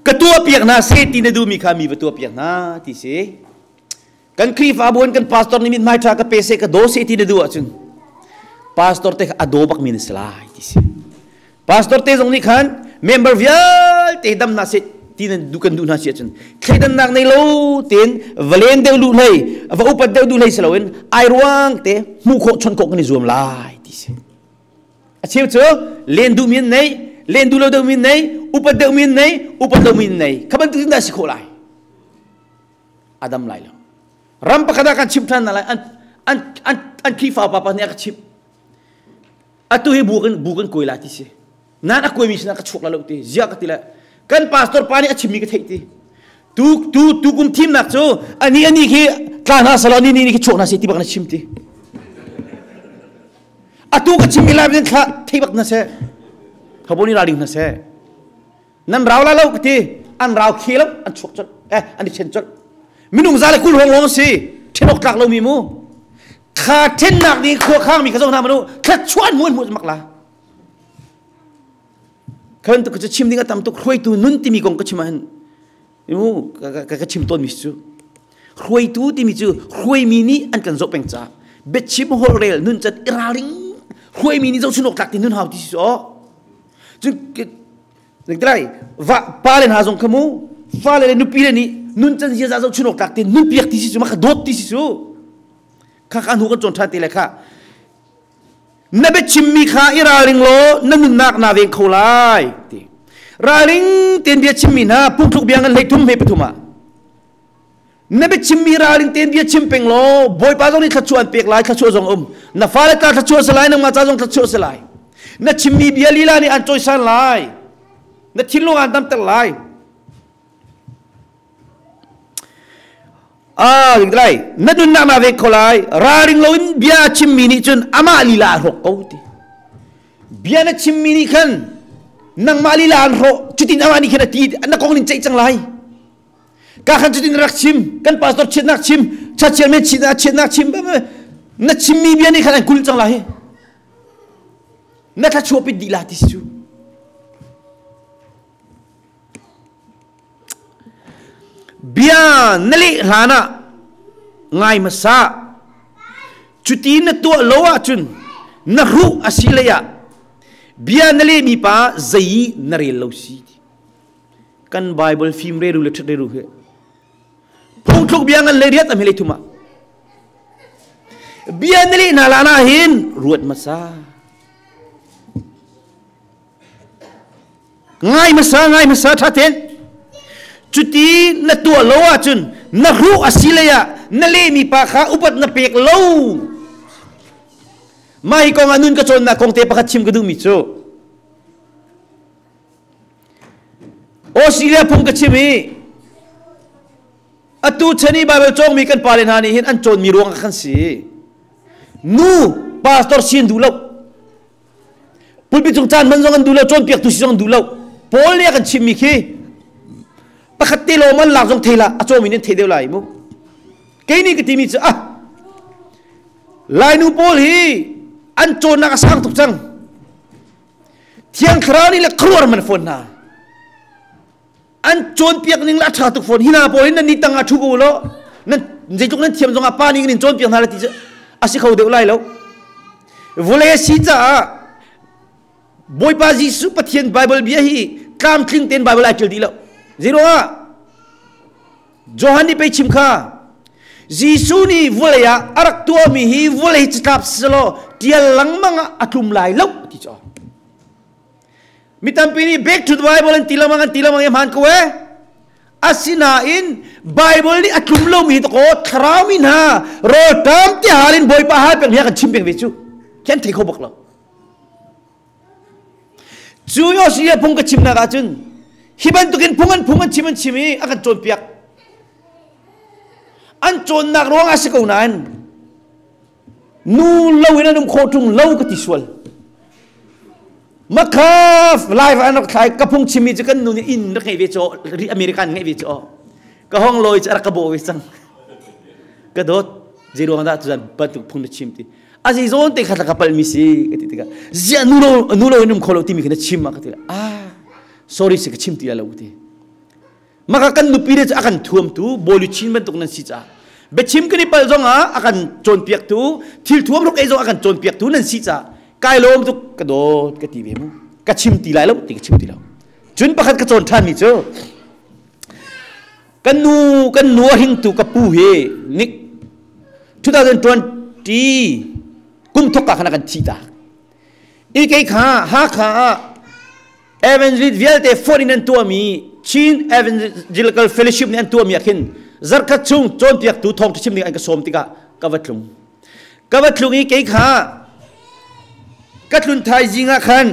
ka tuah piak hna seh ti na duhmi kha mi va tuah piak hna ti si. Kan Khrihfabu in kan pastor nih mithmai ṭha ka pe seh ka daw seh ti na duh ahcun pastor te kha a daw bakmi na si lai ti si. Pastor te zong nih khan member vialte dam hna seh ti na duh kan duh hna si ahcun thleidannak nei lo tein va len deuh duh hlei va upat deuh duh hlei si loin ai ruang te hmuh khawh chon khawh kan i zuam lai ti si. A cheu cu len duhmi an nei, len duh lo deuhmi an nei, upat deuhmi an nei, upat lomi an nei. Kha bantuk in dah si khawh lai? A dam lai lo. Ram pakhat ah kan chimh ṭhan hna lai. An an an an Khrihfa pa pa nih a ka chimh. Atu hi bu kan bu kan kuai lai ti si. Nan a kuaimi sinah ka chuak la lo ti. Ziah ka ti le kan pastor pa nih a chimmi ka theih ti. Tu tu tu kum thimnak cu ani ani khi tla hna selaw ni ni ni khi chuak hna si ti bak na chim ti. Atu ka chimmi lai bin thla thei bak na seh. Hoboni ralring hna seh. Nan rau la lo ka ti. An rau khi lo an chuak colh. Eh an i chen colh. Minung za le 20 hrawng lawng si. Then awk tlak lomi mu. Kha thennak ding khua khang mi kha zo hna manu thla chuan mu an hmu mak la. Khan tu ka chim ding a tam tuk hruaitu nun timi kong ka chim ahhin mu ka ka chim tawn mi cu hruaitu timi cu hruaimi nih an kan zoh peng ca biachim holhrel nun cat i ralring hruaimi nih zohchun awk tlak ti nun hau ti si aw cun lai va pa le hna zong kha mu fale le nupi le nih nun can ziaza zohchun awk tlak ti nun piak ti si cu ma kha dawt ti si cu kha kha hnu kan cawn ṭhan te le kha Na biachimmi kha i ralring law na nunnak naa veng kho lai ti. Ralring tein bia chimmi hna phungthluk bia ngan hlei thum he pathum ah. Na biachimmi ralring tein bia chim peng law Bawipa zong nih thluachuah an pek lai thluachuah zong um. Na fale ta thluachuah si lai nangmah ca zong thluachuah si lai. Na chimmi bia lila nih an cawisan lai. Na thinlung aan damter lai. Ah, lai na nunnak naa vek kho lai ralring loin bia a chimmi nih cun amah lila a hrawk ko ti bia na chimmi nih khan nangmah lila an hrawh cutin amah nih khan a ti na kong nin ceih cang lai ka khan cutin rak chim kan pastor chiatnak chim chachial men chiatnak chiatnak chim na chimmi bia nih khan an kul cang lai na thla pit dih la ti si cu Bia na leh hlanah ngai hmasa. Cuti na tuah lo ahcun na hruh a si lei ah bia na lehmi pa zei na rel lo si. Kan Bible fim reru le ṭhat reru hi. Phungthluk bia ngan le riat am hi lei thum ah. Bia na leh hna lan ah hin ruat hmasa. Ngai hmasa, ngai hmasa ṭha tein. Cuti na tuah lo ahcun na hruh a si lei ah na lehmi pa kha upat na pek lo. Mah hi kong ah nun ka cawnnak kong te pakhat chim ka duhmi cu Australia phung ka chim i atu chan i Bible cawngmi kan pale hna nih hin an cawnmi ruang ah khan si. Nu pastor si an duh lo. Pulpit cung caan hman zong an duh lo, cawnpiaktu si zong an duh lo. Paul nih a kan chimmi khi pakhat te lawm an lak zong thei la a cawmi nih an thei deuh lai mu. Kei nih ka timi cu ah Lainu pawl hi an cawnnak a sang tuk cang. Thiang Thlarau nih le khuaruahhar man fawn hna. An cawnpiak ning le a ṭha tuk fawn. Hi hna pawl hi nan ni tang ah ṭhu ko law nan zeitluk nan thiam zongah pa nih kan in cawnpiak hna la ti cu a si kho deuh lai lo. Vawlei a si caah Bawipa Jesuh Pathian Bible bia hi tlamtling tein Bible ai ṭial dih lo. Zeiruangah? Johan nih pei chim kha Jesuh nih vawlei ah a rak tuahmi hi vawlei catlap selaw ṭial lengmang ah a tlum lai lo ti cu. Mi tampi nih back to the Bible an ti lengmang an ti lengmang i hmaan ko eh. Asinain Bible nih a tlum lomi hi ko thlarau mi hna rawlṭam ti hal in Bawipa hal peng hi a kan chim peng ve cu. Khi an thei kho bak lo. Cu Yosia phung ka chimnak ahcun hi bantukin phung an phung an chim an chim i a kan cawnpiak. An cawnnak ruang ah si ko nain nu lo in an um khawh ṭung lo ka ti sual. Makha live an rak thlai ka phung chimmi cu kan nu nih inn rak ngeih ve cu American ngeih ve cu ka hong lawi cu a rak ka bawh ve cang. Ka dawt zei ruang dah tuzan bantuk phung na chim ti. A zei zawn te kha ka palmi si ka ti tikah ziah nu lo nu lo in um kho lo timi khi na chim ma ka ti ah sorry si ka chim ti lo ti. Maka kan nupi le cu a kan thuamtu bawi chin bantuk nan si caah biachim kan i palh zongah a kan cawnpiaktu thil thuam ruk ei zong a kan cawnpiaktu nan si caah kai lawm tuk ka dawt ka ti ve mu ka chim ti lai lo ti ka chim ti lo cun pakhat ka cawn ṭhanmi cu kan nu kan nu a hringtu ka pu hi nik 2020 kum thok ka khan a kan thi ta i kei kha Hakha ah Evangelist vialte phone in an tuahmi Chin Evangelical Fellowship nih an tuahmi ah khin zarkhat chung cawnpiaktu thawngṭha chim ding an ka sawm tikah ka va tlung. Ka va tlung i kei kha ka tlun thaizing ah khan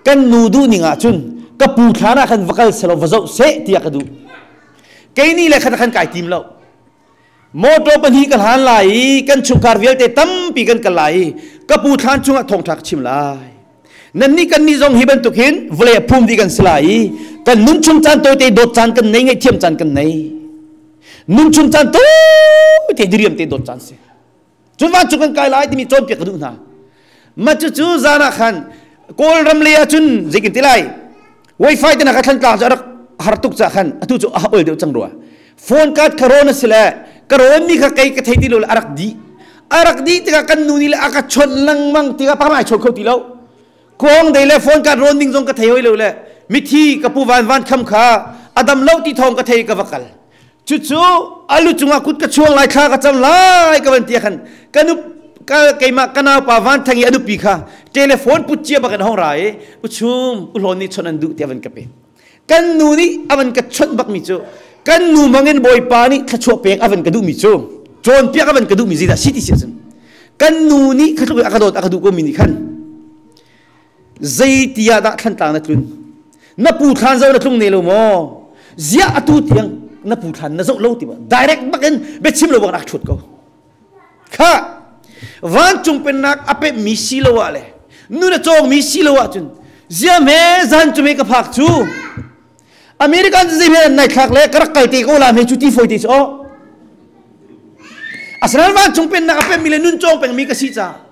kan nu duh ning ah cun ka pu thlan ah khan va kal selaw va zoh seh tiah ka duh. Kei nih le khan khan kai tim lo. Motor pahnih ka hlan lai i kan chungkhar vialte tampi kan kal lai i ka pu thlan chungah thawngṭha ka chim lai. Nannih kannih zong hi bantuk hin vawlei a phum dih kan si lai i kan nun chung caan tawite dawt caan kan nei ngaihthiam caan kan nei. Nun chung caan tawite diriam te dawt caan si. Cun vancung kan kai lai timi cawnpiak ka duh hna. Mah cucu zan ah khan Kawlram lei ah cun zeikin ti lai wifi te ka thlan tlang cu a rak har tuk ca khan atu cu a ol deuh cang rua. Phone card kha rawn a si le ka rawn mi kha kei ka thei ti lo le a rak dih. A rak dih tikah kan nu nih le a ka chawnh lengmang tikah pakhat ai chawn kho ti lo. Khuang dei le phone card rawn ding zong ka thei hoi lo le mithi ka pu van van kham kha a dam lo ti thawng ka thei ka va kal. Cucu alu cungah kut ka chuang lai thla ka cam lai ka van ti khan ka nu ka keimah ka naupa van thang i a nupi kha telephone put cia bak in hong ra i uchum uhlawn nih chawnh an duh tiah van ka pe kan nu nih a van ka chawnh bak mi cu kan nu mangin bawipa nih thluachuah pek a van ka duh mi cu cawnpiak a van ka duh mi zeidah si ti si ahcun kan nu nih kha tluk in a ka dawt a ka duh ko mi nih khan Zeiti ah dah thlantlang na tlun? Na pu thlan zoh na tlung ne lo maw? Ziah atu tiang na pu thlan na zoh lo ti ba? Direct bakin biachim lo bak rak ṭhut ko. Kha vancung pennak a pemmi si lo ah le nu na cawngmi si lo ahcun zia me zan cu me ka phak cu American zei me nai thlak le ka rak kal te ko la me cu ti foi te cu oh asinain vancung pennak a pemmi le nun cawng pengmi ka si ca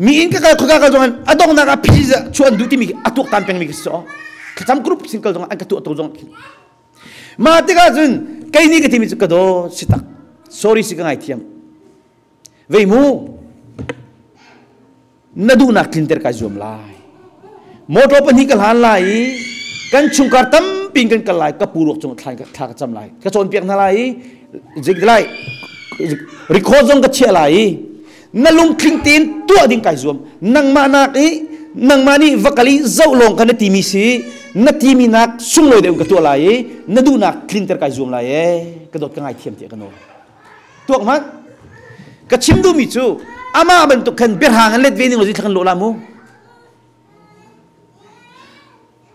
Mi inn ka kal khoka kal zong a donghnak ah phi chuan duh timi a tuaktan pengmi ka si so thlacam group sin kal zong an ka tuah to zong ma tikah cun kei nih ka timi cu ka daw si tak sorry si ka ngai thiam vei mu na duhnak tlinter kai zuam lai motor pahnih ka hlan lai i kan chungkhar tampi in kan kal lai ka pu ruak cung thla thla ka cam lai ka cawnpiak hna lai i zik lai record zong ka chiah lai i na lungtling tein tuah ding kai zuam nangmah nak i nangmah nih va kal i zoh lawng ka na timi si na timi nak sunglawi deuh ka tuah lai i na duhnak tlinter kai zuam lai e ka dawt ka ngaithiam tiah ka nawl tuak hmanh ka chim duhmi cu amah bantuk khan biahrang an let ve ning lo kan lawh la mu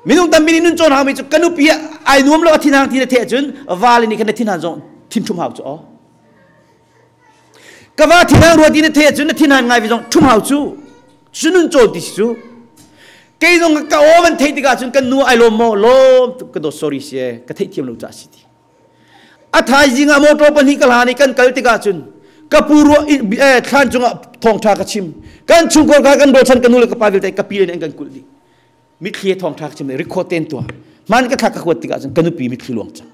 minung tampi nih nun cawn haumi cu ka nupi ai nuam lo a thinhang ti na theh cun vale nih khan na thinhan zong thin ṭhum hau cu aw ka va thinhang rua ti na theh cun na thinhan ngai ve zong ṭhum hau cu cu nun cawn ti si cu kei zong ka aw van theih tikah cun kan nu ai lawm maw lawm tuk ka dawt sorry si ka theihthiam lo ca si ti A thaizing ah motor pahnih ka hlan i kan kal tikah cun ka pu ruah thlan cungah thawngṭha ka chim. Kan chungkhar kha kan bochan ka nu le ka pa vialte ka pi le an kan kulh dih. Mitthli he thawngṭha ka chim le record ten tuah. Hman ka thlak ka kuat tikah cun ka nupi mitthli luang cang.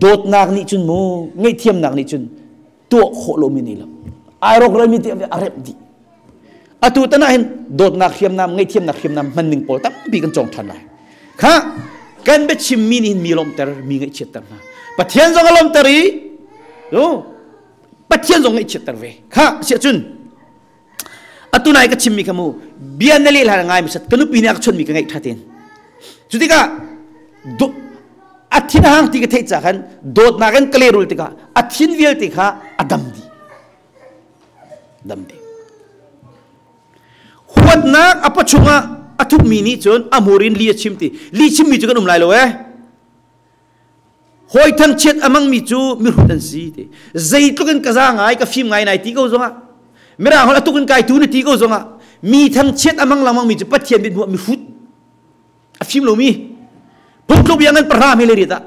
Dawtnak nih cun mu ngaihthiamnak nih cun tuah khawh lomi nei lo. Ai rawk ralmi te a remh dih. Atu tan ah hin dawtnak hriamnam, ngaihthiamnak hriamnam hman ning pawl tampi kan cawng ṭhan lai. Kha kan biachimmi nih hin mi lawmhter, mi ngaihchiatter hna. Pathian zong a lawmhter i Pathian zong ngaihchiatter ve. Kha siah cun atu nai ka chimmi kha mu bia na leh hlan ngai misat ka nupi nih a ka chonmi ka ngaih ṭha ten. Cu tikah a thin a hang ti ka theih ca khan dawtnak in ka lehrul tikah a thin vialte kha a dam dih. Dam dih. Huatnak a pachung ah a thupmi nih cun a hmur in li a chim ti. Li chimmi cu kan um lai lo eh. Hawi thangchiat a mangmi cu mihrut an si ti. Zeitluk in ka za ngai, ka fim ngai nai ti ko zongah, mirang holh a tuk in kai tu na ti ko zongah, Mi thangchiat a hmang lengmang mi cu Pathian mit hmuh mi hrut a fim lomi phungthluk bia ngan pahra me le riat ah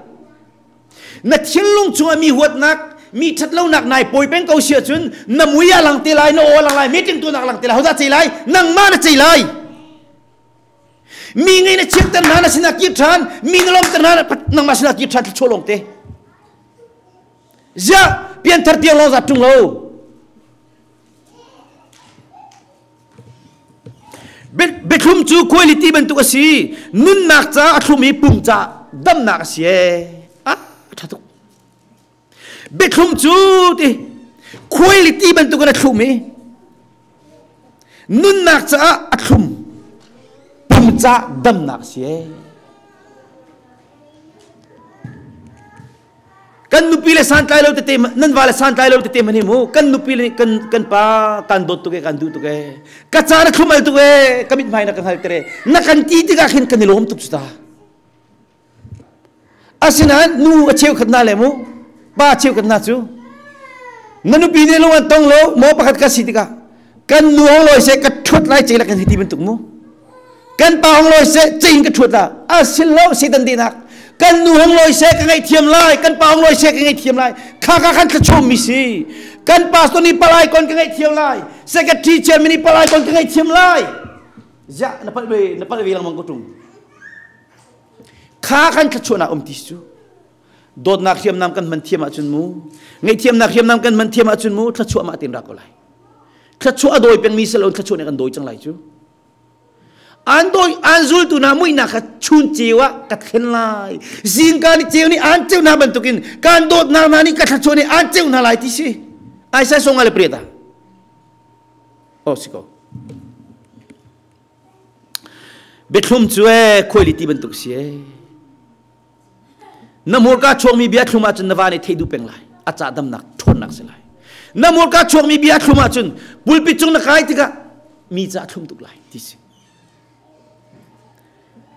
na thinlung chungah mi huatnak mi ṭhatlonak nai pawi peng ko si ahcun na mui a lang te lai na aw a lang lai meeting tuahnak lang te lai hodah cei lai nangmah na cei lai mi ngei na chiatter hna na sinah kir ṭhan mi na lawmter hna nangmah sinah kir ṭhan thluachuah lawng te ziah pianthar tiang lawng zat ṭung lo Biathlum cu quality bantuk a si. Nunnak ca a thlum i pum ca damnak a si ee. Ah, ṭha tuk. Biathlum cu ti quality bantuk in a thlum i nunnak caah a thlum pum ca damnak a si ee. Kan nupi le santlai lo tete nan va le santlai lo tete man hi mu kan nupi le kan kan pa kan dawt tuk e kan duh tuk e ka ca na thlum al tuk e ka mit hmai na ka hngal tere na kan ti tikah khin kan i lawm tuk cu ta asinain nu a cheukhat na le mu pa cheukhat na cu na nupi nih lung an tong lo maw pakhat ka si tikah kan nu hong loi se ka thut lai ce la kan hi ti bantuk mu kan pa hong loi seh cein ka ṭhuat la a sil lo Satan dehnak kan nu hong loi seh ka ngaihthiam lai kan pa hong loi seh ka ngaihthiam lai kha kha khan thlachawm mi si kan pastor nih palai kon ka ngaihthiam lai secretary chairman nih palai kon ka ngaihthiam lai ziah na palh ve na palh ve lengmang ko ṭung kha khan thlachuahnak um ti cu dawtnak hriamnam kan hman thiam ahcun mu ngaihthiamnak hriamnam kan hman thiam ahcun mu thlachuah mah tin ra ko lai thlachuah a dawi pengmi si lo thlachuah nih kan dawi cang lai cu An dawi an zultu hna muihnak kha chun ceu ah ka thlen lai. Zingka ni ceu nih an ceu hna bantukin kan dawtnak hna nih ka thluachuah nih an ceu hna lai ti si. Isaiah song le priat ah. Oh si ko. Biathlum cu ee khuaili bantuk si ee. Na hmurka chuakmi bia thlum ahcun na va nih theih duh peng lai. A ca damnak ṭhawnnak si lai. Na hmurka chuakmi bia thlum ahcun pulpit cung na kai tikah mi ca thlum tuk lai ti si.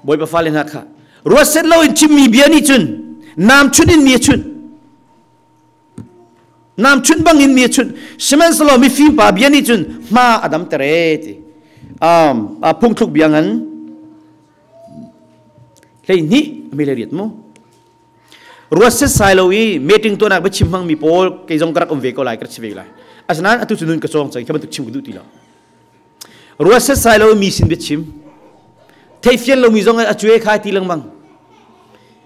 Bawipa fale hna kha ruat set loin chimmi bia nih cun nam chunh in mi a chunh. Nam chunh bang in mi a chunh. Sihmanhsehlaw mifim pa bia nih cun hma a damter ee ti. Um, phungthluk bia ngan 12 mi le riat mu ruat setsai lo i meeting tuahnak biachim hmangmi pawl kei zong ka rak um ve ko lai ka rak si ve lai asinain atu cu nun ka cawng cang kha bantuk chim ka duh ti lo ruat setsai lo mi sin biachim theifian lomi zong a cuai khai ti lengmang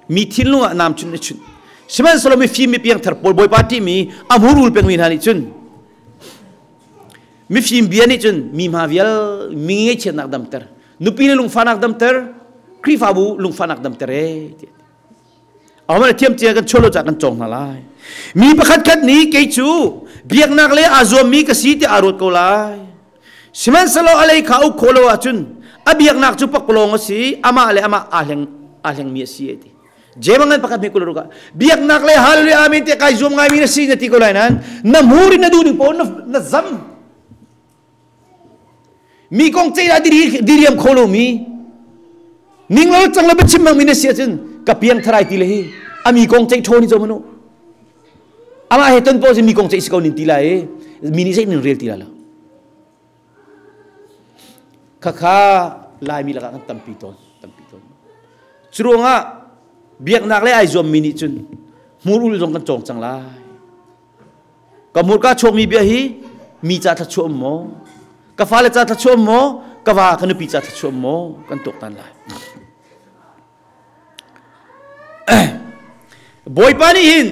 mi thinlung ah nam chun a chun sihmanhsehlaw mi fim mi piangthar pawl bawipa ṭihmi a hmurul pengmi hna nih cun mifim bia nih cun mi hma vial mi ngaihchiatnak damter nupi le lungfahnak damter Khrihfabu lungfahnak damter e ti Ahohmanh thiam cia kan chuah lo caah kan cawng hna lai mi pakhat khat nih kei cu biaknak le aa zuammi ka si tiah aa ruat ko lai sihmanhsehlaw a lei kha uk khawh lo ahcun a biaknak cu pakpalawng a si amah le amah aa hleng aa hlengmi a si e ti Jemangan pakhat mi kul ruka biaknak le hallelujah amen te kai zuam ngai mi na si na ti ko lai nan na hmur in na duh ding paoh na zam Mi kong ceih ah diriam kho lomi ning lo cang lo biachim bang mi na si ahcun ka piang tharai ti le hi a mi kong ceih ṭhaw ni zo manu amah he ton paoh mi kong ceih si ko nin ti lai i mi nih zei nin rel ti lai lo khakha laimi lakah kan tampi tawn tampi tawn curuangah biaknak le ai zuam mi nih cun hmur ul zong kan cawng cang lai Ka hmurka chuakmi bia hi mi ca thluachuah um maw? Ka fale ca thluachuah um maw? Ka va ka nupi ca thluachuah um maw? Kan tuaktan lai. Bawipa nih hin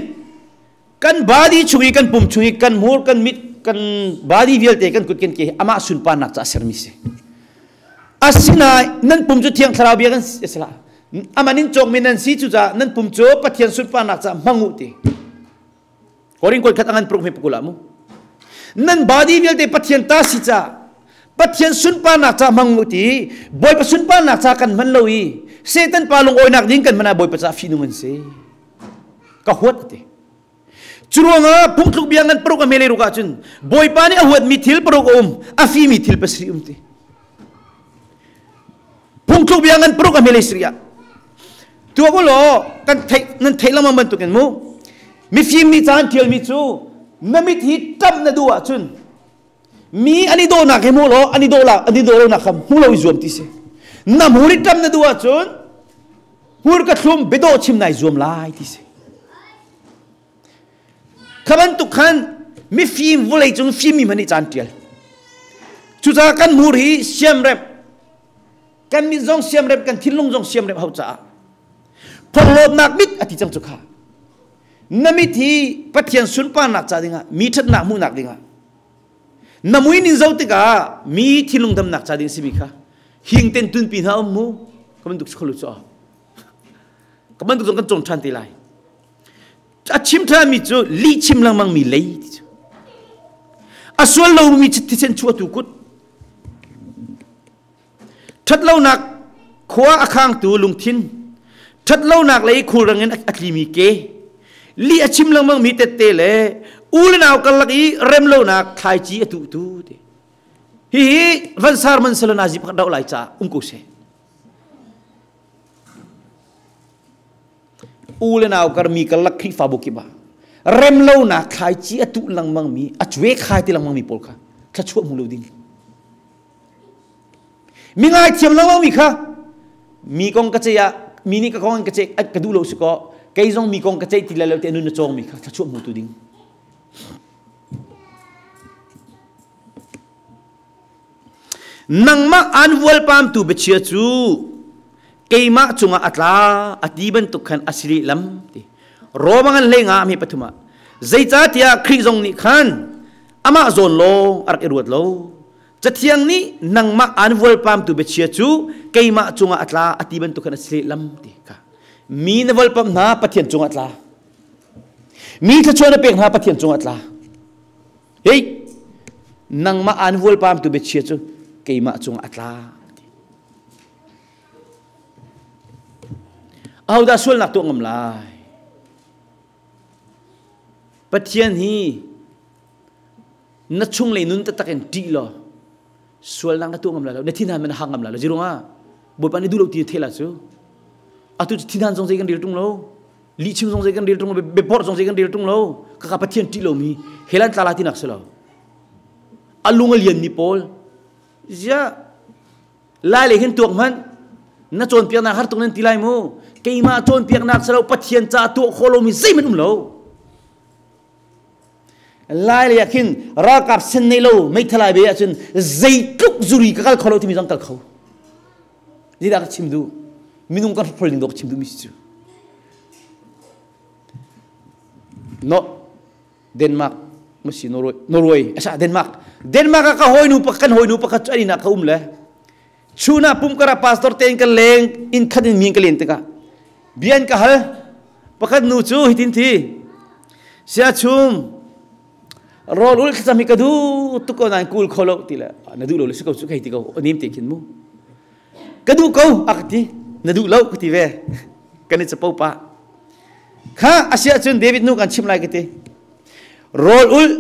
kan body chung i kan pum chung i kan hmur kan mit kan body vialte kan kut kan ke hi amah sunparnak ca sermi si. Asinain nan pum cu thiang thlarau bia kan si la. Aman in cawkmi nan si cucaah nan pum cu Pathian sunparnak ca hmang u ti. Korin koi khat angan pruk me pukula mu. Nan body vialte Pathian ta si ca Pathian sunparnak ca hmang mu ti Bawipa sunparnak ca kan hman lo i Satan pa lungawinak ding kan hman ah Bawipa ca fihnung an si. Ka huat ti. Curuangah phungthluk bia ngan paruk a mele ruk ahcun Bawipa nih a huatmi thil paruk a um, a fimi thil pasarih um ti. Phungthluk bia ngan paruk a mele sarih ah Tuah u law kan theih nan theih lengmang bantukin mu mifim nih caan ṭialmi cu na mit hi ṭamh na duh ahcun Mi an i dawhnak hi hmu law an i dawh la an i dawh lonak kha hmu lo i zuam ti si. Na hmur i ṭam na duh ahcun hmur ka thlum biadawh chim nai zuam lai ti si. Kha bantuk khan mifim vawlei cung fimmi hmanh nih caan ṭial. Cucaah kan hmur hi siamremh kan mit zong siamremh kan thinlung zong siamremh hau caah phorhlawtnak mit a ti cang cu kha. Na mit hi Pathian sunparnak ca dingah mi ṭhatnak hmuhnak dingah na mui nin zo tikah mi thinlung damnak ca ding simi kha hing ten tunpi hna um mu ka bantuk kholu cu ka bantuk zong kan cawng ṭhan te lai. A chim ṭhanmi cu lih chim lengmang mi lei ti cu a sual lomi thisen chuahtu kut ṭhatlonak khua a khangtu lungthin ṭhatlonak lei khulrang in a tlimi ke lih a chim lengmang mi tette le u le nau karlak i remlonak thlaici a tuhtu te hihi vansar man salana zi pakhat doh lai ca um ko seh. U le nau kar mi karlak Khrihfabu kip ah remlonak thlaici a tuh lengmang mi a cuai khai ti lengmang mi pawl kha thluachuah hmu lo ding mi ngaithiam lengmang mi kha mi kong ka ceih ah mi nih ka kong ka ceih ka duh lo si kaw kei zong mi kong ka ceih ti lai lo ti nun na cawng mi kha thluachuah hmu tu ding. Nangmah aan vualpamtu biachia cu keimah cungah a tla a ti bantuk khan a si lehlam ti. Roma ngan hlei nga mi pathum ah zeicahtiah Khrih zong nih khan amah zawn lawng a rak i ruat lo. Cathiang nih nangmah aan vualpamtu biachia cu keimah cungah a tla a ti bantuk khan a si lehlam ti kha. Mi na volpam hna Pathian cungah a tla. Mi thluachuah na pek hna Pathian cungah a tla. Hei, nangmah aan vualpamtu biachia cu keimah cungah a tla. Ahodah sualnak tuah ngam lai? Pathian hi na chunglei nun taktak in ṭih law sualnak na tuah ngam lai lo, na thinhan man na hang ngam lai lo. Zirungah Bawipa nih duh lo ti na thei la cu. Atu thinhan zong zei kan rel ṭung lo. Lihchim zong zei kan rel ṭung lo, biaporh zong zei kan rel ṭung lo. Kaka Pathian ṭih lomi helan tla la tinak si lo. A lung a lianmi pawl ziah lai le hin tuak hmanh na cawnpiaknak har tuk nan ti lai mu. Keimah cawnpiaknak si lo Pathian ca tuah khawh lomi zeihmanh um lo. Lai lei ah khin ralkap sen nei lo meithalai be ahcun zeitluk zuri ka kal kho lo timi zong kal kho. Zeidah ka chim duh? Minung kan hrokhrol ding dawh ka chim duhmi si cu. No, Denmark, masi Norway, Norway, asa Denmark. Denmark ah ka hawinu pakhat kan hawinu pakhat cu an inn ah ka um le. Chun ah pumkar ah pastor tein ka leng, inn khat in mi ka len tikah bia an ka hal. Pakhat nu cu hitin thi. Sia chum, rawl ul thlacam hi ka duh tuk ko nain kul kho lo ti le na duh lo le si ko cu hei ti ko anim te khin mu ka duh ko a ka ti na duh lo ka ti ve kan i capo pa kha asia cun David nu kan chim lai ka ti rawl ul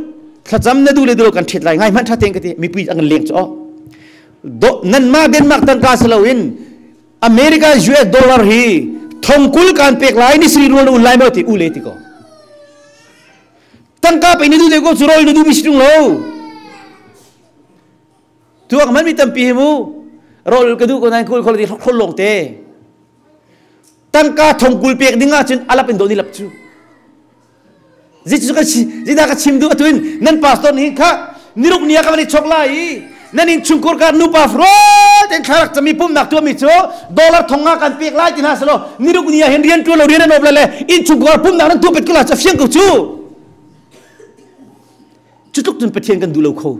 thlacam na duh le duh lo kan ṭhet lai ngai hmanh ṭha tein ka ti mipi an kan leng cu do nan ma Denmark tangka si loin America US dollar hi thongkul kan pek lai ni sri rual un lai mo ti u le ti ko Tangka pe ni du de ko cu rawl na du mi si tung lo. Tuak man mi tampi hi mu. Rawl ka du ko nan kul khol di khol long te. Tangka thongkul pek ding ah cun alap in do ni lap cu. Zicu ka zida ka chim du atuin nan pastor nih kha niruk nia ka van i chok lai i nan in chungkur ka nupa frol ten thlarak chami pumnak tuami cu dollar thonga kan pek lai ti hna selo niruk ni ah hin rian tuan lo rian an op le in chungkhar pumnak nan tu pet ko la cha fiang ko cu cu tluk cun pathian kan duh lo kho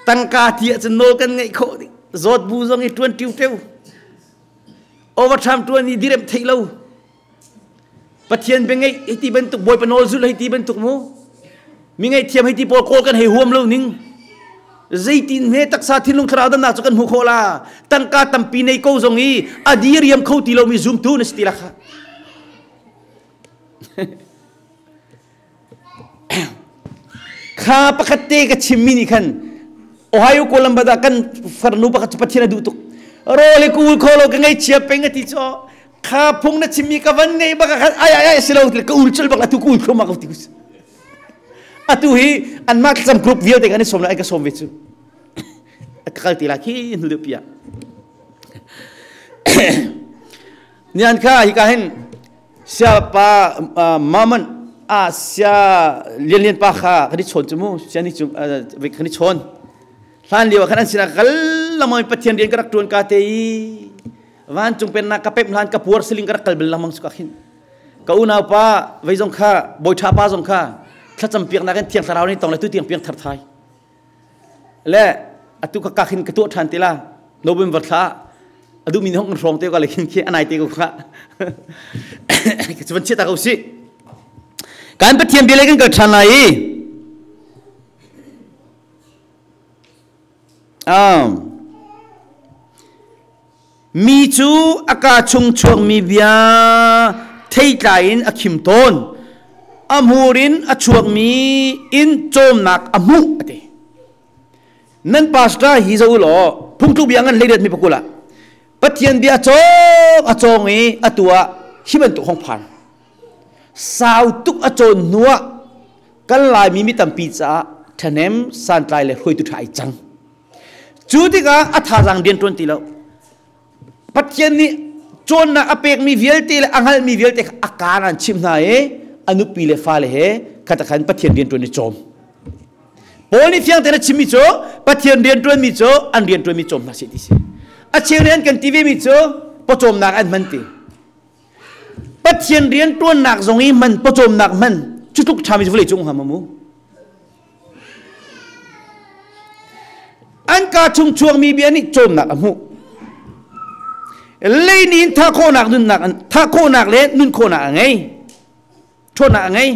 tangka ti ah cun nawl kan ngeih khawh ding zawt bu zong i tuan tiu teu overtime tuan i direm theih lo Pathian bia ngeih hei ti bantuk Bawipa nawl zulh hei ti bantuk mu mi ngaihthiam hei ti pawl kawl kan hei huam lo ning zeitin hme taksa thinlung thlarau damnak cu kan hmuh khawh la tangka tampi nei ko zong i a diriam kho ti lomi zumtu na si ti la kha kha pakhat te ka chimmi nih khan Ohio Columbus ah kan farnu pakhat cu Pathian a duh tuk rawl i kul kho lo ka ngaihchia peng a ti cu kha phung na chimmi ka van ngei bak khan ai ai ai si lo ka ul chul bak la tu ka ul thluahmah ko ti. Atu hi anmah thlacam group vialte kan i sawm lai ka sawm ve cu. Ka kal ti la khi hnu deuh pi ah. Nian kha hika hin sia pa maman a sia lian lian pa kha kan i chawn cu mu sia ni cung kan i chawn hlan lio ah khan an sinah kal lamang Pathian rian ka rak tuan ka te i vancung pennak ka pep hlan ka puar siling ka rak kal bel lamang su ka khin ka unau pa vei zong kha bawi tha pa zong kha thlacam piaknak in thiang thlarau nih tong le tu tiang piang thar thai le atu ka ka khin ka tuah than te la November thla adu min hong hrawng te ka le khin khi anai te ko kha ka van chia ta ko si kan Pathian bia le kan kal than lai i Mi cu a kaa chung chuakmi bia theitlai in a khim tawn. A hmur in a chuakmi in cawmnak a hmuh a ti. Nan pastor hi zo law phungtluk bia ngan hleiriat mi pakul ah Pathian bia cawng a cawng i atu ah hi bantuk hong phan. Sau tuk a cawn hnuah kan Laimi mi tampi caah ṭhahnem santlai le hruaitu ṭha ai cang. Cu tikah a thazaang rian ṭuan ti lo. Pathian nih cawnnak a pekmi vialte le a hngalhmi vialte kha a kaan an chimh hna i a nupi le fale he khatakhan Pathian rian ṭuan i cawm. Paul nih fiang tein a chimmi cu Pathian rian ṭuanmi cu an rian ṭuanmi cawm hna seh ti si. A cheu nih an kan ti vemi cu pawcawmnak an hman ti. Pathian rian ṭuannak zong i hman pawcawmnak hman cu tluk ṭhami cu vawlei cung hnga mu. An kaa chung chuakmi bia nih cawmnak a hmuh. Lei nih thah khawhnak nunnak thah khawhnak le nun khawhnak a ngei. Ṭhawnnak a ngei.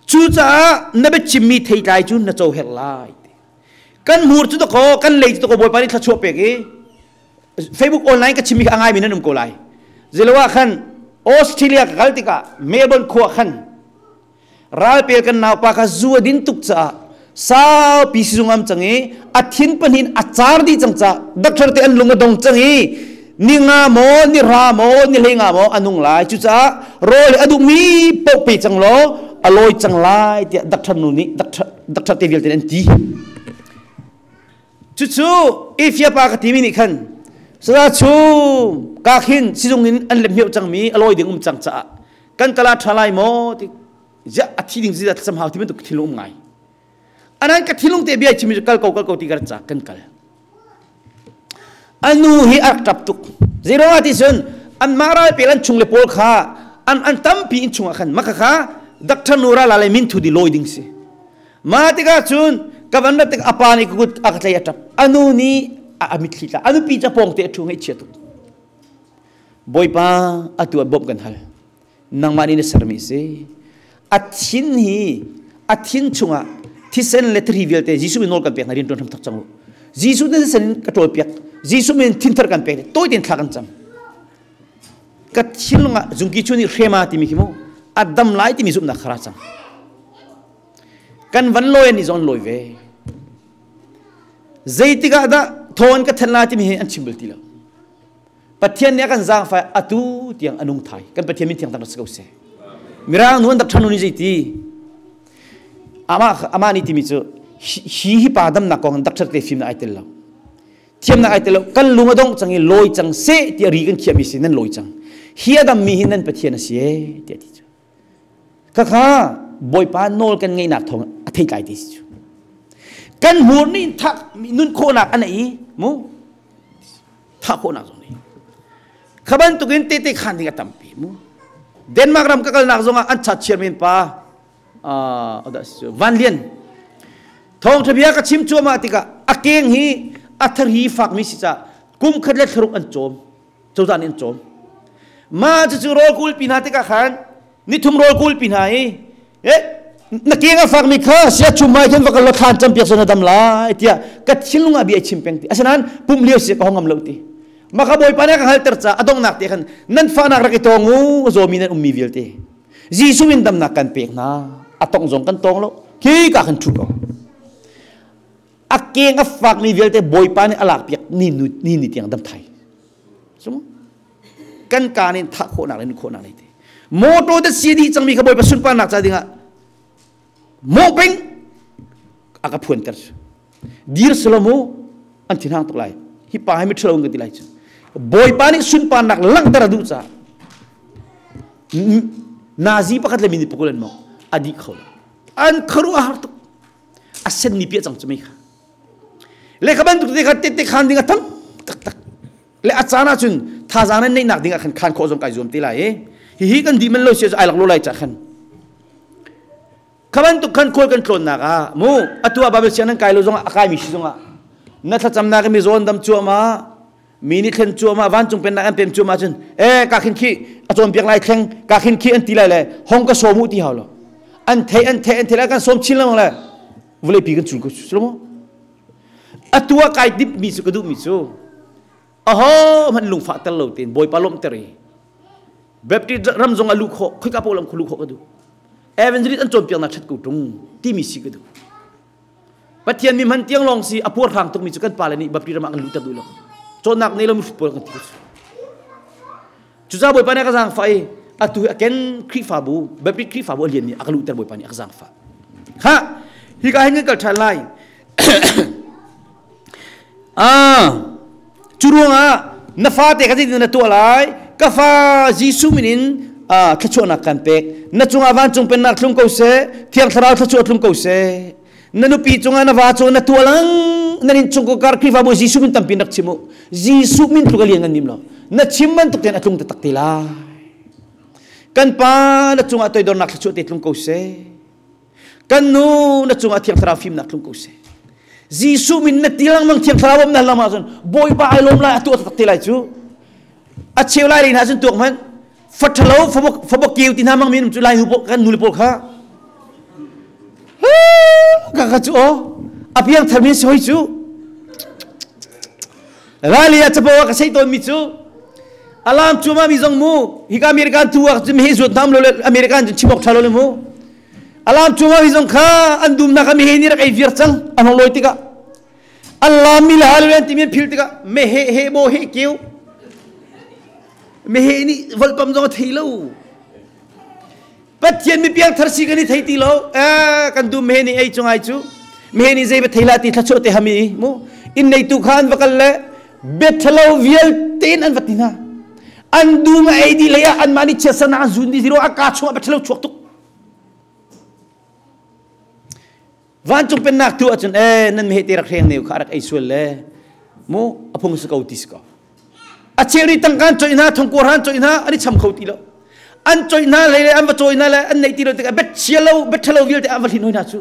Cucaah na biachimmi theitlai cu na co herh lai. Kan hmur cu dakaw, kan lei cu dakaw Bawipa nih thluachuah pek i Facebook online ka chimmi kha a ngaimi nan um ko lai. Zelo ah khan Australia ka kal tikah Melbourne khua khan ralpel kan naupa kha zu a din tuk caah saupi sizung am cang i a thin pahnih a car dih cang caah doctor te an lung a dong cang i ni nga maw ni ra maw ni hlei nga maw a nung lai cucaah rawl a duhmi paoh pe cang law a lawi cang lai tiah doctor nu nih doctor te vialte an ti. Cucu Efia pa ka timi nih khan sada chum ka khin sizung in an lem hmeuh cangmi a lawi ding um cang caah kan kala ṭha lai maw ti ziah a thi ding ziah thlacam hau ti bantuk thinlung um ngai anan ka thinlung te bia chimi kal ko kal ko ti ka ca kan kal anu hi a rak ṭap tuk zeiruang ah ti cun an mah ral pel an chung le pawl kha an an tampi in chungah khan maka kha Dr. Nura la le min thu di lawi ding si Mah tikah cun ka van rat tik a pa nih ka kut a ka tlei a ṭap. A nu nih a mitthli tla. A nupi ca pawng te a ṭhu ngaihchia tuk. Bawipa atu ah bawmh kan hal. Nangmah nih na sermi si. A thin hi a thin chungah thisen le thari vialte Jesuh min nawl kan pek hna rian ṭuan hram thok cang u. Jesuh na thisen in ka ṭawl piak. Jesuh min thinthar kan pek. Tawi tein thla kan cam. Ka thinlung ah zungki chu nih hrema timi khi mu a dam lai timi zumhnak kha ra cang. Kan van lawi an nih zong an lawi ve. Zeitik ah dah thaw an ka then lai timi hi an chim bal ti lo. Pathian nih a kan zaangfai atu tiang a nung thai. Kan Pathian min thiang tak si ko seh. Mirang nu an dak ṭhan nu nih zeiti? Amah amah nih timi cu hi hi pa damnak kong doctor te fimnak ai tel lo. Thiamnak ai tel lo. Kan lung a dongh cang i lawi cang seh tiah ri kan khiahmi si nan lawi cang. Hi a dammi hi nan Pathian a si ee tiah ti cu. Khakha Bawipa nawl kan ngeihnak thawng a theitlai ti si cu. Kan hmur nih thah nun khawhnak a nei mu thah khawhnak zong nei. Kha bantukin tete khan ding a tampi mu. Denmark ram ka kalnak zongah an chat chairman pa Van Lian thawngṭha bia ka chim cuahmah tikah a keng hi a thari fakmi si ca kum khat le thlaruk an cawm cozah nih an cawm mah cucu rawl kulpi hna tikah khan nithum rawl kulpi hna i eh na keng a fakmi kha sia chum mai khin va kal law thlan cam piak na dam lai tiah ka thinlung ah bia chim peng ti asinain pum lio si ka hong ngam lo ti maka bawipa nih ka halter ca a donghnak te khan nan fahnak rak i tong u zawmi nan ummi vialte Jesuh in damnak kan pek hna a tong zong kan tong lo khi ka kan thu ko a keng a fakmi vialte bawipa nih a lak piak ni ni ni tiang dam thai Sum kan ka nih thah khawhnak le nun khawhnak nei te motor te si dih cangmi kha bawipa sunparnak ca dingah Mawh peng a ka phuanter. Dir selamu an thinhang tuk lai. Hi pa hi miṭhalo ka ti lai cu. Bawipa nih sunparnak langhter a duh caah nazi pakhat le minute pakul an mawh a dih kho lo. An khuaruah a har tuk. A sen mi piah cang cu mei kha. Le kha bantuk te kha tette khan ding a tam taktak. Le a caan ahcun thazaang nan neihnak ding ah khan khan khawh zong kai zuam te lai i hihi kan dih man lo si ai lak lo lai ca khan. Kha bantuk khan khual kan tlawnnak ah mu atu ah Bible siang nan kai lo zongah a kaimi si zongah na thlacamnak in mizaw an dam cuahmah mi nih thlen cuahmah vancung pennak an pem cuahmah cun e ka khin khi a cawnpiak lai thleng ka khin khi an ti lai le hong ka sawm u ti hau lo an thei an thei an thei lai kan sawm chin lengmang le vawlei pi kan cul ko cu mu atu ah kai dip mi cu ka duh mi cu aho hmanh lungfah tel lo tein bawipa lawmhter i Baptist ram zong a luh khawh khoika paoh lam khu luh khawh ka duh evangelist an cawnpiaknak ṭhat ko ṭung timi si ka duh Pathian mi hman tiang lawng si a puarhrang tukmi cu kan pale nih Baptist ram ah kan luhter duh lo cawnnak nei lo mi pawl kan ti ko cucaah Bawipa nih a ka zaangfah i atu hi a ken Khrihfabu Baptist Khrihfabu a lian mi a ka luhter Bawipa nih a ka zaangfah ha hika hin kan kal ṭhan lai ah cu ruangah na fate kha zeitin na tuah lai ka fa Jesuh min in thluachuahnak kan pek na cungah vancung pennak thlung ko seh thiang thlarau thluachuah tlung ko seh na nupi cungah na va cungah na tuah lang nan in chung ko kar Khrihfabu Jesuh min tampi rak chim u Jesuh min tluk a lian ngan nim lo na chim bantuk tein a tlung taktak te lai kan pa na cungah toidornak thluachuah te tlung ko seh kan nu na cungah thiang thlarau fimnak tlung ko seh Jesuh min na ti lengmang thiang thlarau um na lam ahcun Bawipa ai lawm lai a tuah taktak te lai cu a cheu lai lei hna cun tuak hmanh fathalo fabok keu ti hna mang min cu lai nu kan nu le pawl kha ka ka cu aw a piang thar min soi cu rali a capo ka sei tawn mi cu alam cu ma mi zong mu hika American tu ah cu mi hi zuat nam lo le American cun chimok tha lo le mu alam cu ma mi zong kha an dum nak mi he ni rak ei viar cang an hong loi tikah Allah mi le hallelujah timi an phil tikah me he he bo he keu me he nih volpam zong a thei lo Pathian mi piang thar si kan i thei ti lo eh kan dum me nih ei cu ngai cu me nih zei va thei la ti thlachuah te hami mu inn neitu kha an va kal le biathalo vialte in an va ti hna an dum a ei dih lei ah anmah nih chiatsernak an zun dih zero a ka chungah biathalo chuak tuk Vancung pennak tu ahcun ee nan meheh te rak hreng ne kha rak ei sual le mu a phung si ko ti si ko. A cheu nih tangka an coih hna thongkua hra an coih hna an i cham kho ti lo. An coih hna lei le an va cawi hna le an neih ti lo tikah bet chia lo bet ṭhalo vialte an va hlin hoi hna cu.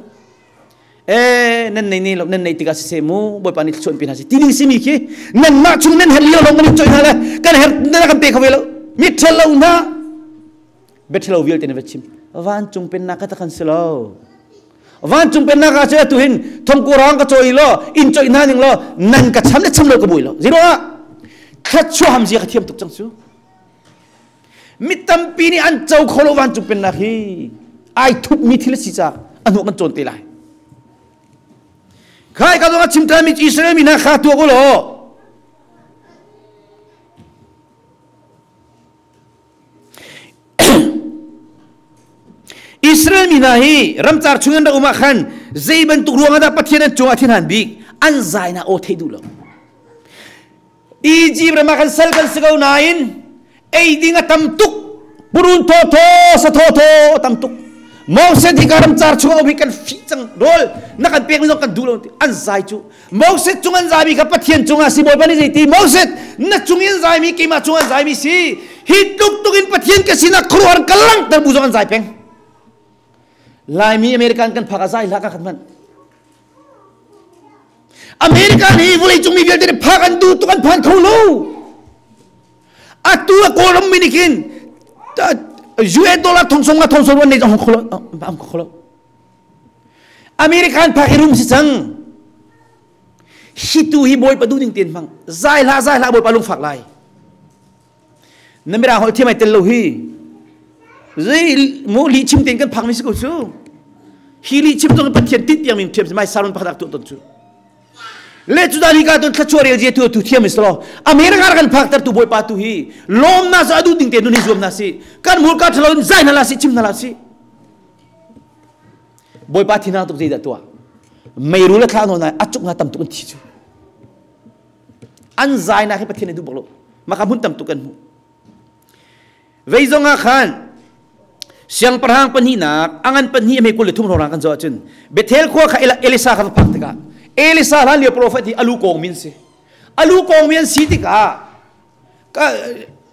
Ee nan nei ne lo nan nei tikah siseh mu Bawipa nih thluachuah in pe hna seh ti ding simi khi nanmah chung nan herh lio lawng kan i coih hna le kan herh nan kan pe kho ve lo. Mi ṭhalo hna biaṭhalo vialte na va chim vancung pennak ka tak an si lo vancung pennak ah cun atu hin thongku rang ka cawi law in coih hna ning law nan ka cham le cham lo ka bui lo zero ah thluachuah ham zia ka thiam tuk cang cu mi tampi nih an co kho lo vancung pennak hi ai thup mi thil a si caah a hnu kan cawn te lai khai ka zong a chim mi Israel mi hna kha tuak u law Israel mi hna hi ramcar chung an rak um ah khan zei bantuk ruangah dah Pathian an cungah thinhan bik an zainak aw theih duh lo Egypt ram ah khan sal kan si ko nain ei ding a tam tuk purun thaw thaw sa thaw thaw a tam tuk Moses hi ka ramcar chung ah um hi kan fih cang rawl na kan pek mi zong kan duh lo an zai cu Moses cung an zaimi kha Pathian cungah si Bawipa nih zeiti Moses na cung in zaimi keimah cung an zaimi si hi tluk tuk in Pathian ka sinah khuaruahhar ka langhter bu zong an zai peng Laimi American kan phak ah zai hlah ka khat hmanh American hi vawlei cung mi vialte nih phak an duh tuk an phan kho lo atu a Kawlram mi nih khin US dollar thong song nga thong song an nei zong kho lo am kho lo American phak i rum si cang. Hi tu hi Bawipa duh ning tein hmang. Zai hlah zai hlah Bawipa lungfak lai. Na mirang holh thiam ai tel lo hi. Zei mu li chim tein kan phak mi si ko cu. Hi li chim zong Pathian tin tiang min thiam si mai saron pakhat ak tu ton cu. Le cu da ka ton thlachuah rel je tu tu thiam is lo. America kan phak ter tu Bawipa tu hi lawm na sa adu ding te nun hi zuam na si. Kan murka thalo zai na la si chim na la si. Bawipa thinhang tuk zeidah tuah? Meirul a thlah nawn ai a cuk nga tam tuk an thi cu. An zainak hi Pathian nih duh bak lo. Maka hmun tam tuk kan hmuh. Vei zong ah khan siangpahrang pahnihnak a ngan pahnih a hme 23 hrawng kan zoh ahcun Bethel khua kha Elisa kha va phak tikah Elisa hlan lio profet hi alu kong min si alu kong mi an si tikah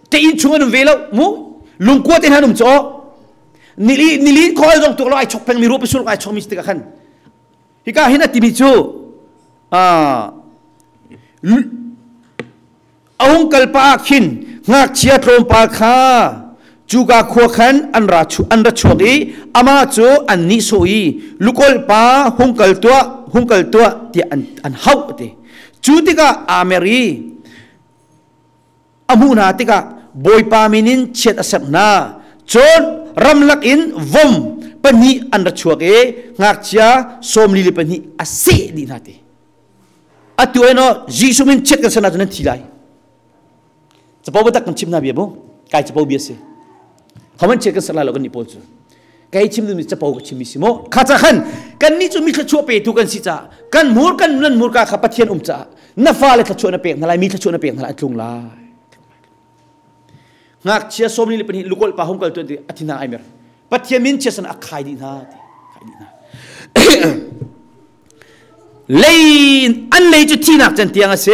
te inn chung an um ve lo mu lungkua te hna an um chaw nili nili khol zong tuk lo ai chok peng mi rup sul ai chok mi tikah khan hika hin a timi cu A hung kal pah ah khin ngakchia tlawmpal kha cuka khua khan an ra an ra chuak i amah cu an nihsawh i lukawlh pa hung kal tuah hung kal tuah tiah an an hauh a ti. Cu tikah aa mer i a hmuh hna tikah Bawipa min in chiat a serh hna. Cun ramlak in vom pahnih an ra chuak i ngakchia 42 a seh dih hna ti. Atu ai no Jesuh min chiat kan san ahcun nan thi lai. Capo biatak kan chim hna bia bu. Kai capo bia si. Khaman chiat kan ser lai lo kan nih pawl cu. Kai chim ding capo ka chim mi si mo. Kha ca khan kan nih cu mi thluachuah petu kan si ca kan mur kan nan murka kha Pathian um caah na fale thluachuah na pek hna lai mi thluachuah na pek hna lai a tlung lai. Ngakchia 42 lukol pa hung kal tu a thina ai mer. Pathian min chia san a khai dih hna ti. Khai dih hna. Lei an lei cu thihnak can tiang a si.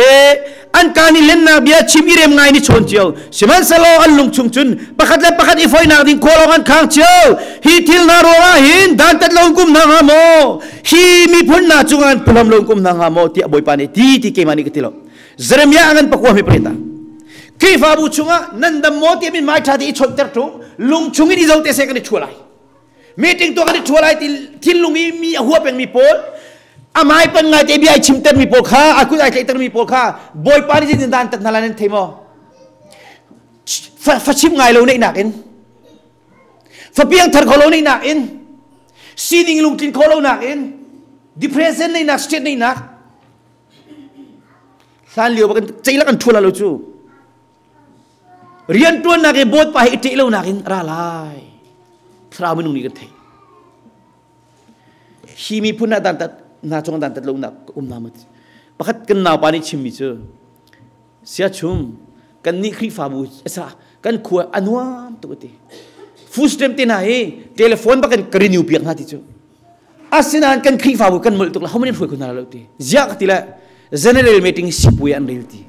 An kaa nih lennak bia chim i rem ngai ni chawn cio. Sihmanhsehlaw an lung chung cun pakhat le pakhat i foihnak ding khua lawng an khang cio. Hi thil hna ruangah hin dantat lo kum hna hnga maw? Hi miphun hna cungah an phuhlam lo kum hna hnga maw? Tiah Bawipa nih ti ti keimah nih ka ti lo. Jeremiah ngan pakua mi parita. Khrihfabu chungah nan dam maw ti min mai ṭha ti i chawnhter ṭung lung chung in i zo te se kan i ṭhua lai. Meeting tuah kan i ṭhua lai ti thinlung i mi a hua pengmi pawl amai pan ngai te bia ai chimter mi pawl kha a kut ai tlaihter mi pawl kha Bawipa nih zeitin dan tat hna lai nan thei maw? Fa chim ngai lo neihnak in fa piangthar kho lo neihnak in sining lungtlin kho lo nak in depression neihnak stress neihnak hlan lio kan ceilak kan ṭhua lo cu Rianṭuannak i Bawipa hi i ṭeh lonak in a ra lai. Thlarau minung nih kan theih. Hi miphun ah dantat hna cung dantat lonak um hna mat. Pakhat kan naupa nih chimmi cu siachum kan nih Khrihfabu asa kan khua a nuam tuk ati. Food stamp te hna hi telephone bak in ka renew piak hna ti cu. Asinain kan Khrihfabu kan molh tuk la ho man in hruai ko hna lo ti. Ziah ka ti le general meeting sipui an rel ti.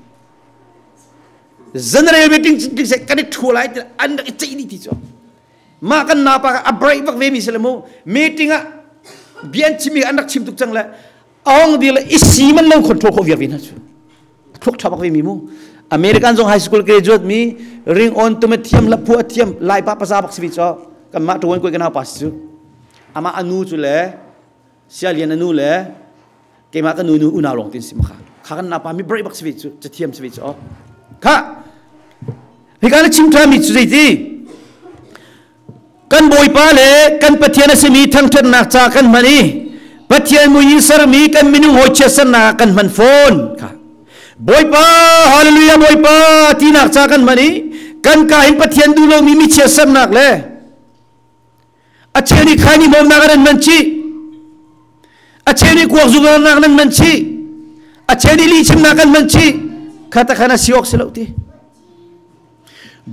General meeting kan i ṭhu lai ti an rak i ceih dih ti cu mah kan napa a break bak ve mi si le mu meeting ah bia an chim an rak chim tuk cang le ong di le i si man lo control kho viar ve hna cu thluak ṭha bak ve mi mu American zong high school graduate mi ring on tume thiam la phu thiam lai pa paza bak si vi cho kan mah tuan koi kan pa si cu ama anu cu le sia lian anu le Keimah ka nu nu unau lawng tin si ma kha. Kha kan napa mi break bak si ve cu cathiam si ve cu. Kha hika na chim ṭha mi cu zeiti kan Bawipa le kan Pathian a simi thangṭhatnak ca kan hman i Pathian mui in sermi kan minung hawi chiatsernak ah kan hman fawn kha Bawipa hallelujah Bawipa tinak ca kan hman i kan ka in Pathian duh lomi mi chiatsernak le A cheu nih khaini bawmnak an man chih. A cheu nih kuak zuarnak nan man chih. A cheu nih lihchimnak an man chih. Kha ta khan a si awk si lo ti.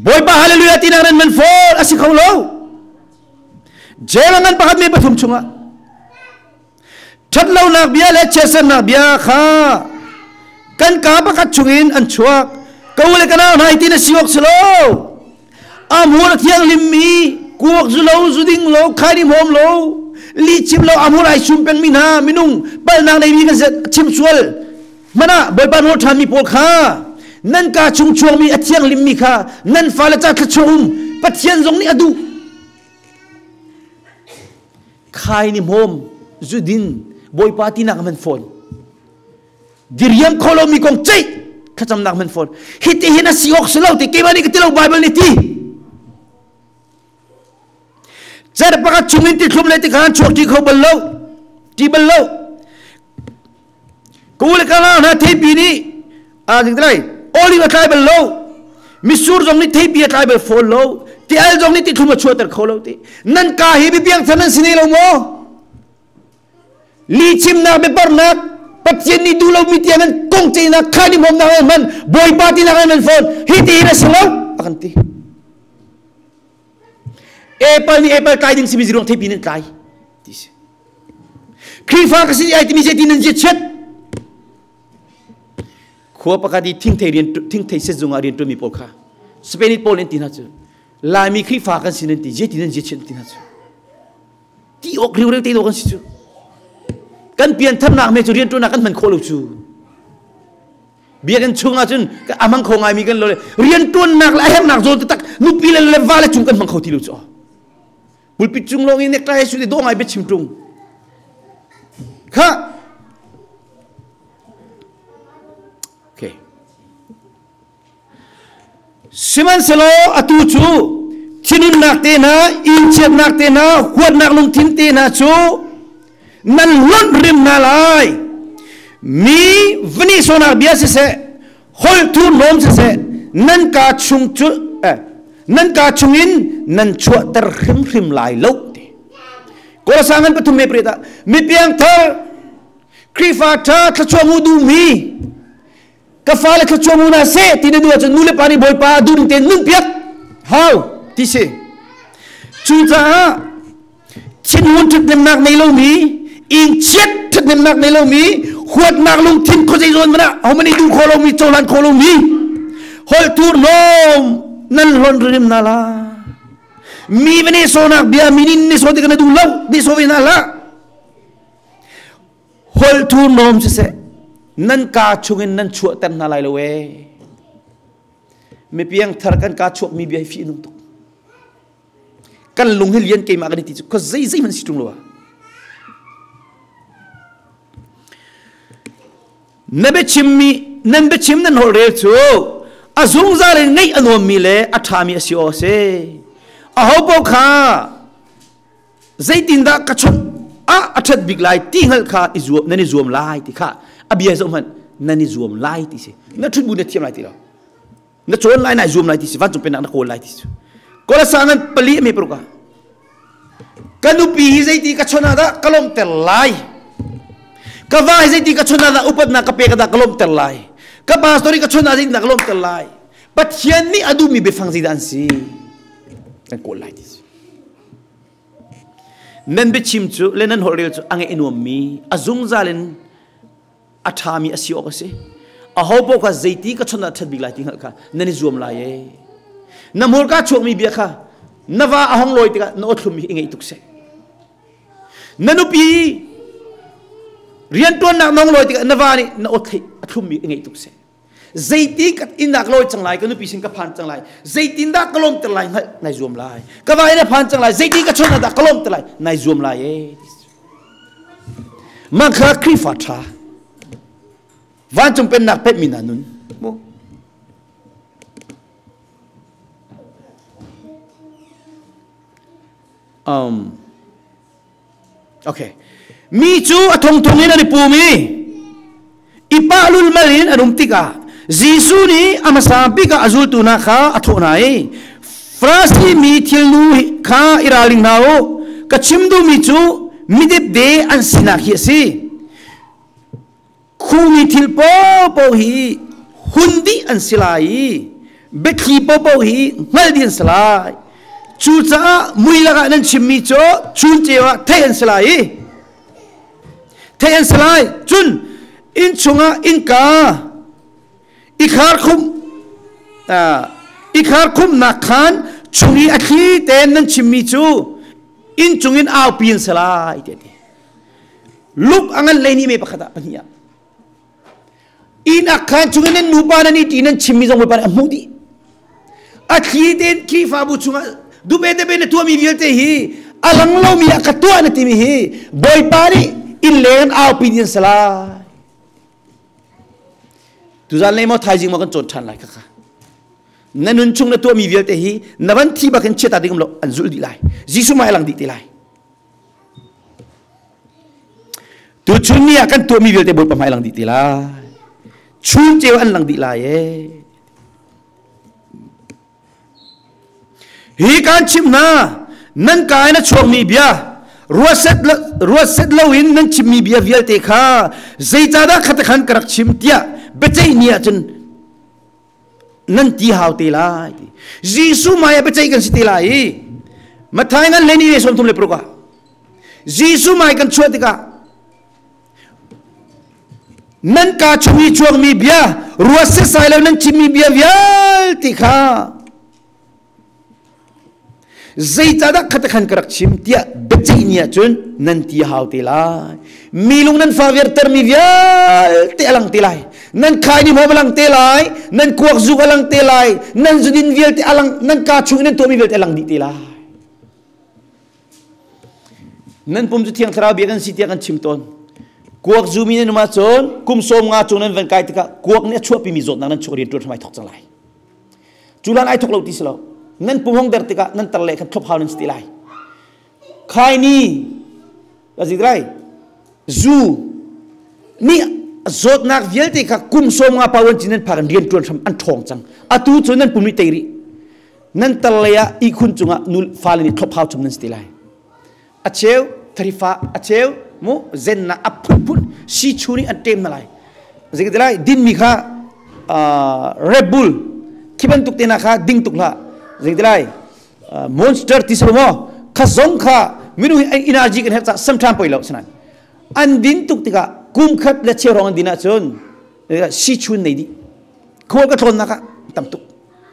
Bawipa hallelujah tinak nan man fawn a si kho lo. Jail ngan pakhat me pathum chungah ṭhatlonak bia le chiatsernak bia kha kan kaa pakhat chungin an chuak ko le ka nau hna tin a si awk si lo a hmur a thianghlim mi kuak zu lo zu ding lo khaini hmawm lo li chim lo a hmur ai sum peng mi hna minung palnak nei mi kan chim sual mana bawipa nawl ṭha mi pawl kha nan ka chung chuak mi a thianghlim mi kha nan fale ca thluachuah um pathian zong nih a duh Khai ni hmawm zudin Bawipa tinak man fawn. Diriam kho lomi kong ceih thlacamnak man fawn. Hiti hin a si awk si lo ti keimah nih ka ti lo Bible nih ti. Cer pakhat chungin ti thlum le ti khan chuak ti kho bal lo. Ti bal lo. Ka u le ka nau hna theipi nih a ding lai olive a tlai bal lo mitsur zong nih theipi a tlai bal fawn lo ti al zong nih ti thlum a chuahter kho lo ti nan ka hi bipiang than nan si ne lo maw? Lihchimnak biaparnak Pathian nih duh lomi tiang in kong ceihnak khan i hmawmnak an hman Bawipa tinak an hman fawn hi ti hin a si lo a kan ti. Apple nih apple tlai ding simi ziruang theipi nan tlai ti si. Khrihfa ka si ai timi zei ti nan zia chiat. Khua pakhat i thingthei rian thingthei sezung ah rian ṭuanmi pawl kha Spain pawl an ti hna cu Laimi Khrihfa kan si nan ti zei ti nan zia chiat ti hna cu. Ti awk riureu te dawh kan si cu. Kan piantharnak me cu rianṭuannak kan hman khawh lo cu. Biakinn chung ah cun a hmang kho ngaimi kan lo le rianṭuannak le a herhnak zawn taktak nupi le le va le cung kan hmang kho ti lo cu. Pulpit cung lawng i necktie su te dawh ngai biachim ṭung. Kha Okay. Sihmanhsehlaw atu cu thinhunnak te hna, innchiatnak te hna, huatnak lungthin te hna cu nan hlonh hrim hna lai. Mi va nihsawhnak bia siseh, holh thurhnawm siseh, nan kaa chung cu eh, nan kaa chungin nan chuahter hrimhrim lai lo ti. Kawlasa ngan pathum me pret ah mi piangthar Khrihfa ṭha thluachuah mu duhmi ka fale thluachuah mu hna seh ti na duh ahcun nu le pa nih Bawipa duh ning tein nun piak hau ti si. Cucaah thinhun ṭhathnemnak nei lomi innchiat ṭhathnemnak nei lomi huatnak lungthin khuazei zawn hmanh ah ahohmanh nih duh khawh lomi cohlan khawh lomi holh thurhnawm nan hlonh rim hna la mi va nehsawhnak bia mi nih nehsawh tikah na duh lo nehsawh ve hna hlah Holh thurhnawm siseh nan kaa chungin nan chuahter hna lai lo ee. Mipiang thar kan kaa chuakmi bia hi fih nung tuk. Kan lung hi lian keimah kan i ti cu khua zei zei hmanh si ṭung lo ah. Na biachimmi nan biachim nan holh rel cu a zungzal in ngaih a nuammi le a ṭhami a si aw a si. Aho paoh kha zeitindah ka chawnh ah a ṭhat bik lai ti hngalh kha i zuam nan i zuam lai ti kha a bia zoh hmanh nan i zuam lai ti si na ṭhut bu na thiam lai ti lo na cawn lai na i zuam lai ti si vancung pennak na kawl lai ti si kolasa ngan pali a me paruk ah ka nupi hi zeiti ka chawnh ah dah ka lawmhter lai ka va hi zeiti ka chawnh ah dah upatnak ka pek ah dah ka lawmhter lai ka pastor hi ka chawnh ah zeitindah ka lawmhter lai Pathian nih a duhmi biafang zeidah an si kan kawl lai ti si Nan biachim cu le nan holhrel cu a ngeih nuammi, a zungzal in a ṭhami a si awk a si. Aho paoh kha zeiti ka chawnh ah ṭhat bik lai ti hngalh kha nan i zuam lai ee. Na hmurka chuakmi bia kha na va a hong lawi tikah na awthlum hi i ngeih tuk seh. Na nupi rianṭuannak na hong lawi tikah na va nih na aw theih a thlummi i ngeih tuk seh. Zeiti ka inn ah ka lawi cang lai ka nupi sin ka phan cang lai zeitindah ka lawmter lai hngalh nai zuam lai ka va in a phan cang lai zeiti ka chawnh ah dah ka lawmter lai nai zuam lai ee mah kha Khrihfa ṭha vancung pennak pekmi hna nun mu um Okay. Mi cu a thongthong in an i pum i i pah lulmal in an um tikah Jesuh nih a hmasa bik ah a zultu hna kha a thawh hna i Farasi mi thilnu kha i ralring hna u ka chim duhmi cu midepde an sinak hi a si Khumi thil paohpaoh hi hun dih an si lai i biathli paohpaoh hi hngalh dih an si lai. Cucaah mui lakah nan chimmi cu chun ceu ah theih an si lai i theih an si lai. Cun inn chungah innka i kharkhumh i kharkhumhnak khan chung i a thli tein nan chimmi cu inn cungin aupi an si lai tiah a ti. Luk a ngan lei ni me pakhat ah pahnih ah inn ah khan chungin nan nupa nan i ti nan chimmi zong Bawipa nih a hmuh dih a thli tein Khrihfabu chungah dube debe na tuahmi vialte hi a lang lomi ah ka tuah na timi hi Bawipa nih inn leng an aupi dih an si lai tuzan lei maw thaizing maw kan cawn ṭhan lai khakha na nun chung na tuahmi vialte hi na van thi bakin chiata ding lo an zulh dih lai Jesuh mah lang dih te lai Tuchun ni ah kan tuahmi vialte Bawipa hmai lang dih ti lai. Chun ceu an lang dih lai ee. Hi kan chimh hna, nan ka in a chuakmi bia, Ruat set loin nan chimmi bia vialte kha zeicahdah khate khan ka rak chim tiah biaceih ni ahcun nan ti hau te lai. Jesuh hmai ah biaceih kan si te lai i Matthai ngan le ni 36 ah Jesuh hmai kan chuah tikah nan kaa chung i chuakmi bia ruat setsai lo nan chimmi bia vialte kha zeicahdah khate khan ka rak chim tiah biaceih ni ahcun nan ti hau te lai. Mi lung nan fa viartermi vialte a lang te lai. Nan khai ni hmawm a lang te lai, nan kuak zuk a lang te lai, nan zudin vialte a lang, nan kaa chung i nan tuahmi vialte a lang dih te lai. Nan pum cu Thiang Thlarau bia kan si tiah kan chim tawn. Kuak zumi nan um ahcun kum 50 cung nan van kai tikah kuak nih a chuahpimi zawtnak nan chuak rian ṭuan hram ai thawk cang lai. Cu lan ai thawk lo ti si lo. Nan pum hong der tikah nan tar le khan thlop hau nan si ti lai. Khaini lai zu nih zawtnak vialte kha kum 50 pawan cin nan phak in rian ṭuan hram an ṭhawng cang. Atu cu nan pum nih tei rih. Nan tar lei ah ihkhun cungah nu fale nih thlop hau chom nan si ti lai. A cheu tharifa, a cheu mu zennak a phunphun si chu nih an ṭem na lai. Zei ti lai dinmi kha Red Bull khi bantuk te na kha ding tuk hlah. Zei ti lai Monster ti selo maw kha zong kha minung hi energy kan herh ca sometimes poi lo sanan an din tuk tikah kum khat le cheu rong an din ahcun si chun nei dih khual ka tlawnnak ah tam tuk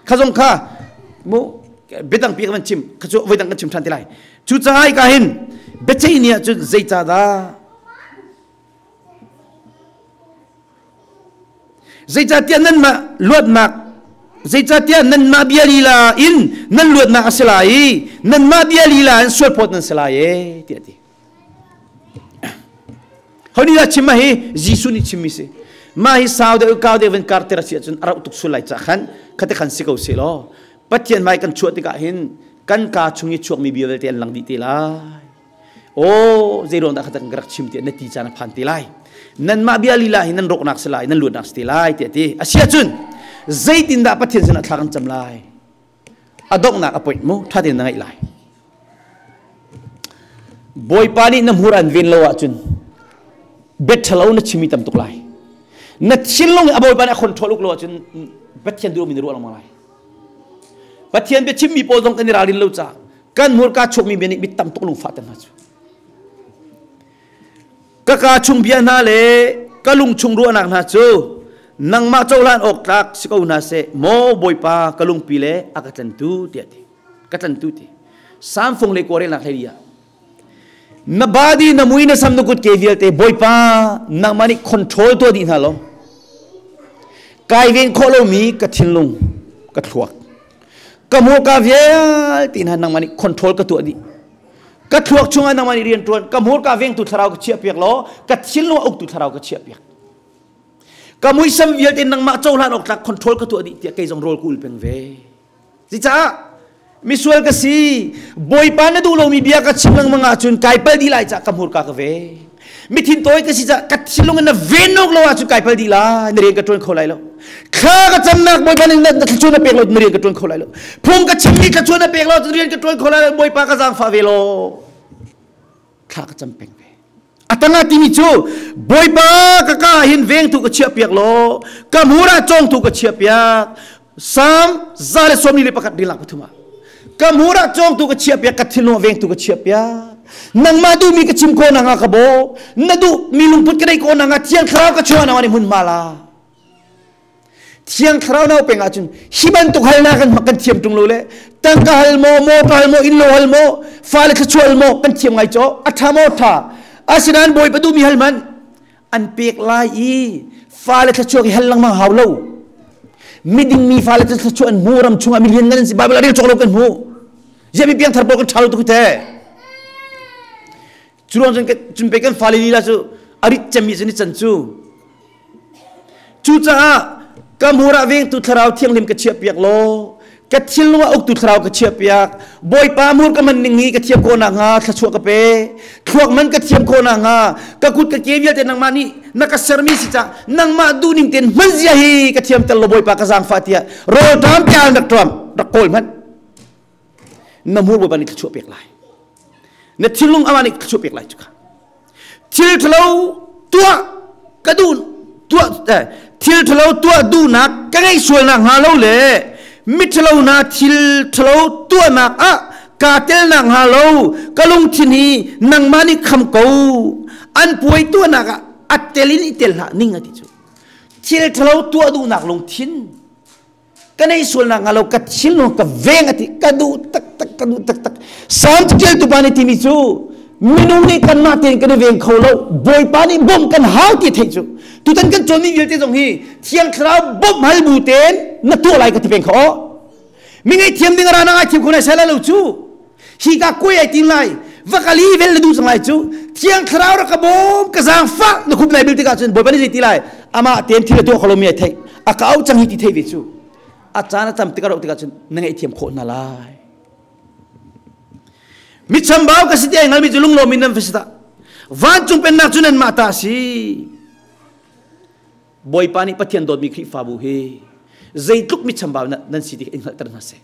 kha zong kha mu biadang pi kan chim kha cu voidang kan chim than ti lai cu caah ka hin biaceih ni ah cun zeicahdah Zeicahtiah nanmah luatnak zeicahtiah nanmah bia lila in nan luatnak a si lai i nanmah bia lila in sualphawt nan si lai e tiah a ti. Ho nih dah chim ma hi Jesuh nih chimmi si. Mah hi sau deuh kau deuh van kar ter a si ahcun a rauh tuk sul lai ca khan khate khan si ko seh law Pathian hmai kan chuah tikah hin kan kaa chung i chuakmi bia vialte an lang dih te lai. Aw zeiruang dah kha kan rak chim tiah na ti caan a phan te lai. Nanmah bia lila hi nan rawknak si lai, nan luatnak si te lai tiah ti. A si ahcun zeitindah Pathian sinah thla kan cam lai? A donghnak a point mu ṭha tein na ngaih lai. Bawipa nih na hmur an ven lo ahcun bia ṭhalo na chimmi tam tuk lai. Na thinlung a Bawipa nih a control uk lo ahcun Pathian duhmi na ruah lengmang lai. Pathian bia chimmi pawl zong kan i ralrin lo caah kan hmurka chuakmi bia nih mi tam tuk lungfah ter hna cu. Ka kaa chung bia hna le ka lung chung ruahnak hna cu nangmah cohlan awk tlak si ko hna seh maw Bawipa ka lungpi le a ka tlantu tiah ti ka tlantu ti Salm fung le kawrelnak hlei ah na body na mui na sam na kut ke vialte Bawipa nangmah nih control tuah dih hna law kai ven khawh lomi ka thinlung ka thluak ka hmurka vialte hna nangmah nih control ka tuah dih ka thluak chungah nangmah nih rian ṭuan ka hmurka vengtu thlarau ka chiah piak law ka thinlung a uktu thlarau ka chiah piak ka muisam vialte nangmah cohlan awk tlak control ka tuah dih tiah kei zong rawl ka ul peng ve cucaah misual ka si bawipa na duh lomi bia ka chim lengmang ahcun kai pal dih lai cah ka hmurka ka veng mithin tawi ka si cah ka thinlung in na ven awk lo ahcun kai pal dih lai na rian ka ṭuan kho lai lo thla ka camnak bawipa nih na thluachuah na pek lo na rian ka ṭuan kho lai lo phung ka chimmi thluachuah na pek lo cun rian ka ṭuan kho lai lo bawipa ka zaangfah ve law thla ka cam peng ve a tangah timi cu bawipa ka ka hin vengtu ka chiah piak law ka hmur ah cawngtu ka chiah piak Salm 141 rilak pathum ah ka hmur ah cawngtu ka chiah piak ka thinlung ah vengtu ka chiah piak nangmah duhmi ka chim khawh nakhnga ka bawm na duhmi lungput ka neih khawh nakhnga thiang thlarau ka chuah nakhnga nih hmunhma la thiang thlarau nau peng ahcun hi bantuk halnak kan kan thiam ṭung lo le tangka hal maw motor hal maw innlo hal maw fale thluachuah hal maw kan thiam ngai caw a ṭha maw ṭha asinain bawipa duhmi hal man an pek lai i fale thluachuah hi hal lengmang hau lo miding mi fale thluachuah an hmu ram chungah mi lianngan an si Bible a rel cawk lo kan hmu ziah mi piangthar pawl kan ṭha lo tuk te cu ruang cun cun pe kan fale lila cu a rit cemmi cu ni can cu Cucaah ka hmur ah vengtu thlarau thianghlim ka chiahpiak law ka thinlung ah uktu thlarau ka chiahpiak. Bawipa hmur ka man ning hi ka thiam khawh nakhnga thluachuah ka pe. Thluak man ka thiam khawh nakhnga ka kut ka ke vialte nangmah nih na ka sermi si cah nangmah duhning tein hman zia hi ka thiam tel lo Bawipa ka zaangfah tiah rawlṭam tiang rak ṭuam rak kawl hmanh. Na hmur Bawipa nih thluachuah pek lai. Na thinlung amah nih thluachuah pek lai cu kha. Thil ṭhalo tuah ka duh tuah thil ṭhalo tuah duhnak ka ngeih sualnak hnga lo le miṭhalo hna thil ṭhalo tuahnak ah kaa telnak hnga lo ka lungthin hi nangmah nih kham ko. An puai tuahnak ah a tel in i tel hlah ning a ti cu. Thil ṭhalo tuah duhnak lungthin ka nei sualnak hnga lo ka thinlung ka veng ati ka duh taktak, ka duh taktak. Salm ṭialtu pa nih timi cu minung nih kanmah tein kan i veng kho lo, Bawipa nih bawmh kan hau ti theih cu. Tutan kan cawnmi vialte zong hi Thiang Thlarau bawmh hal bu tein na tuah lai ka ti peng kho. Mi ngaihthiam ding ra na ngaithiam kho nai sai lai lo cu. Hi ka kuai ai tin lai vakali vel na duh cang lai cu. Thiang Thlarau rak ka bawm, ka zaangfah na khup nai bil tikah cun Bawipa nih zei ti lai? Amah tein thil a tuah kho lomi ai theih, a ka auh cang hi ti thei ve cu. A caan a tam tikah roh tikah cun na ngaihthiam khawh hna lai. Mi chambau ka si ti ai ngalmi cu lunglawm in nan va si dah. Vancung pennak cu nanmah ta a si. Bawipa nih Pathian dawtmi Khrihfabu hi zeitluk mi chambau nan si ti in hngalhter hna seh.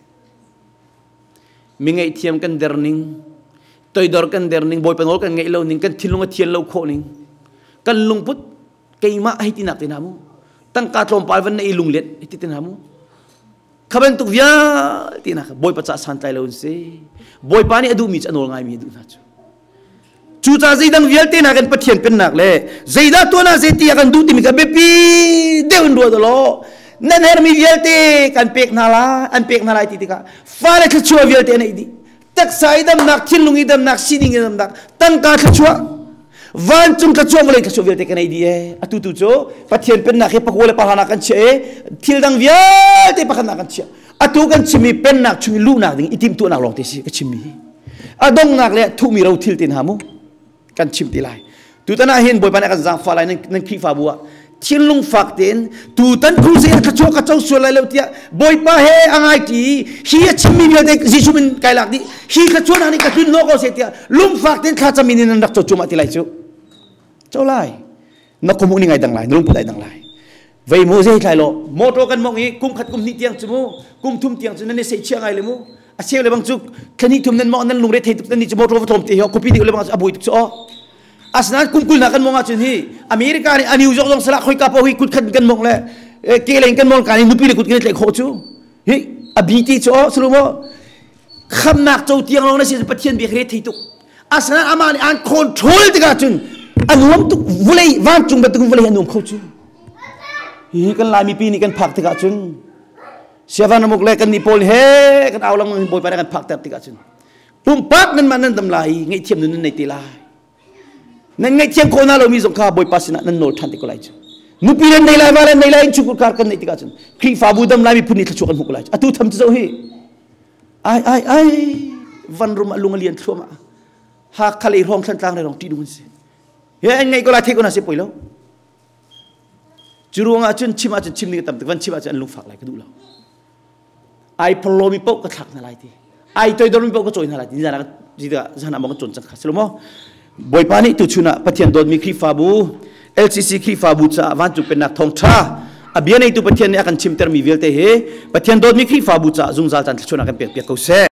Mi ngaihthiam kan der ning, toidor kan der ning, Bawipa nawl kan ngaih lo ning, kan thinlung a thian lo khawh ning, kan lungput keimah hei ti nak te hna mu, tangka tlawmpal van na i lunglet hei ti te hna mu. Kha bantuk vialte hna kha Bawipa caah santlai lo an si. Bawipa nih a duhmi cu a nawl ngaimi a duh hna cu. Cucaah zeidang vialte hna kan Pathian pennak le zeidah tuah na zei ti a kan duh timi kha biapi deuh in ruat law nan herhmi vialte kan pek hna lai, an pek hna lai ti tikah fale thluachuah vialte an ei dih. Taksa i damnak, thinlung i damnak, sining i damnak, tangka thluachuah, vancung thluachuah, vawlei thluachuah vialte kan ei dih ee. Atu tu cu Pathian pennak hi pakua le pahra kan chiah i thil dang vialte pakhatnak kan chiah. Atu kan chimmi pennak chung i luhnak ding i timhtuahnak lawng te si ka chimmi hi. A donghnak le thuhmi ro thil te hna mu kan chim ti lai. Tutan ah hin Bawipa nih a kan zaangfah lai. Nan Khrihfabu ah thinlung fak tein tutan crusade ka chuah ka co sual lai lo tiah Bawipa he a ngai ti hi a chimmi vialte Jesuh min kai lak dih, hi thluachuahnak nih ka tlun hnawh ko seh tiah lungfak tein thlacam in nan rak co cuahmah ti lai cu. Co lai na khuamuh ning ai dang lai, na lungput ai dang lai. Vei mu zei thlai lo motor kan mong i kum khat kum hnih tiang cu mu, kum thum tiang cu nan i seihchiah ngai le mu. A cheu le bang cu thlani thum nan mong, nan lungre thei tuk, nan ni cu motor va tlawm te hi kopi deuh le bang a bui tuk cu aw. Asinain kum 20 na kan mong ahcun hi America nih a New York zong salah khoi ka po hi kut khat kan mong le ke leng kan mong ka ni nupi le kut kan tlaih khawh cu hi a bi ti cu aw sulu mo khamnak co tiang lawng na si. Pathian biak re thei tuk. Asinain amah nih an control tikah cun a nuam tuk. Vulei vancung bantuk vulei a nuam kho cu. Hi kan Lai mipi nih kan phak tikah cun siavan ramuk le kan nih pawl he kan au lang. Bawipa nih kan phak ter tikah cun pumpak nan mah nan dam lai, ngaihthiam nun nan nei te lai. Nan ngaihthiam khawh na lomi zong kha Bawipa sinah nan nawl ṭhan te ko lai cu. Nupi nan nei lai, va nan nei lai, innchungkhar kar kan neih tikah cun Khrihfabu dam lai, miphun nih thluachuah kan hmuh ko lai. Atu tham cu zoh hi, ai ai ai, van rum a lung a lian thluahmah. Hakha lei hrawng, Thlantlang lei hrawng ṭih dung an si he an ngaih ko lai, thei ko na si poi lo. Cu ruangah cun chim ahcun chim ding tam tuk, van chim ahcun an lungfak lai, ka duh lo. Ai phorlomi paoh ka thlak hna lai ti, ai toidormi paoh ka cawi hna lai ti. Zan ah zan ah maw kan cawn cang kha si lo maw? Bawipa nih tuchun ah Pathian dawtmi Khrihfabu, LCC Khrihfabu caah vancung pennak thawngṭha a bia neitu Pathian nih a kan chimtermi vialte hi Pathian dawtmi Khrihfabu caah zungzal caan thluachuahnak kan pek piak ko seh.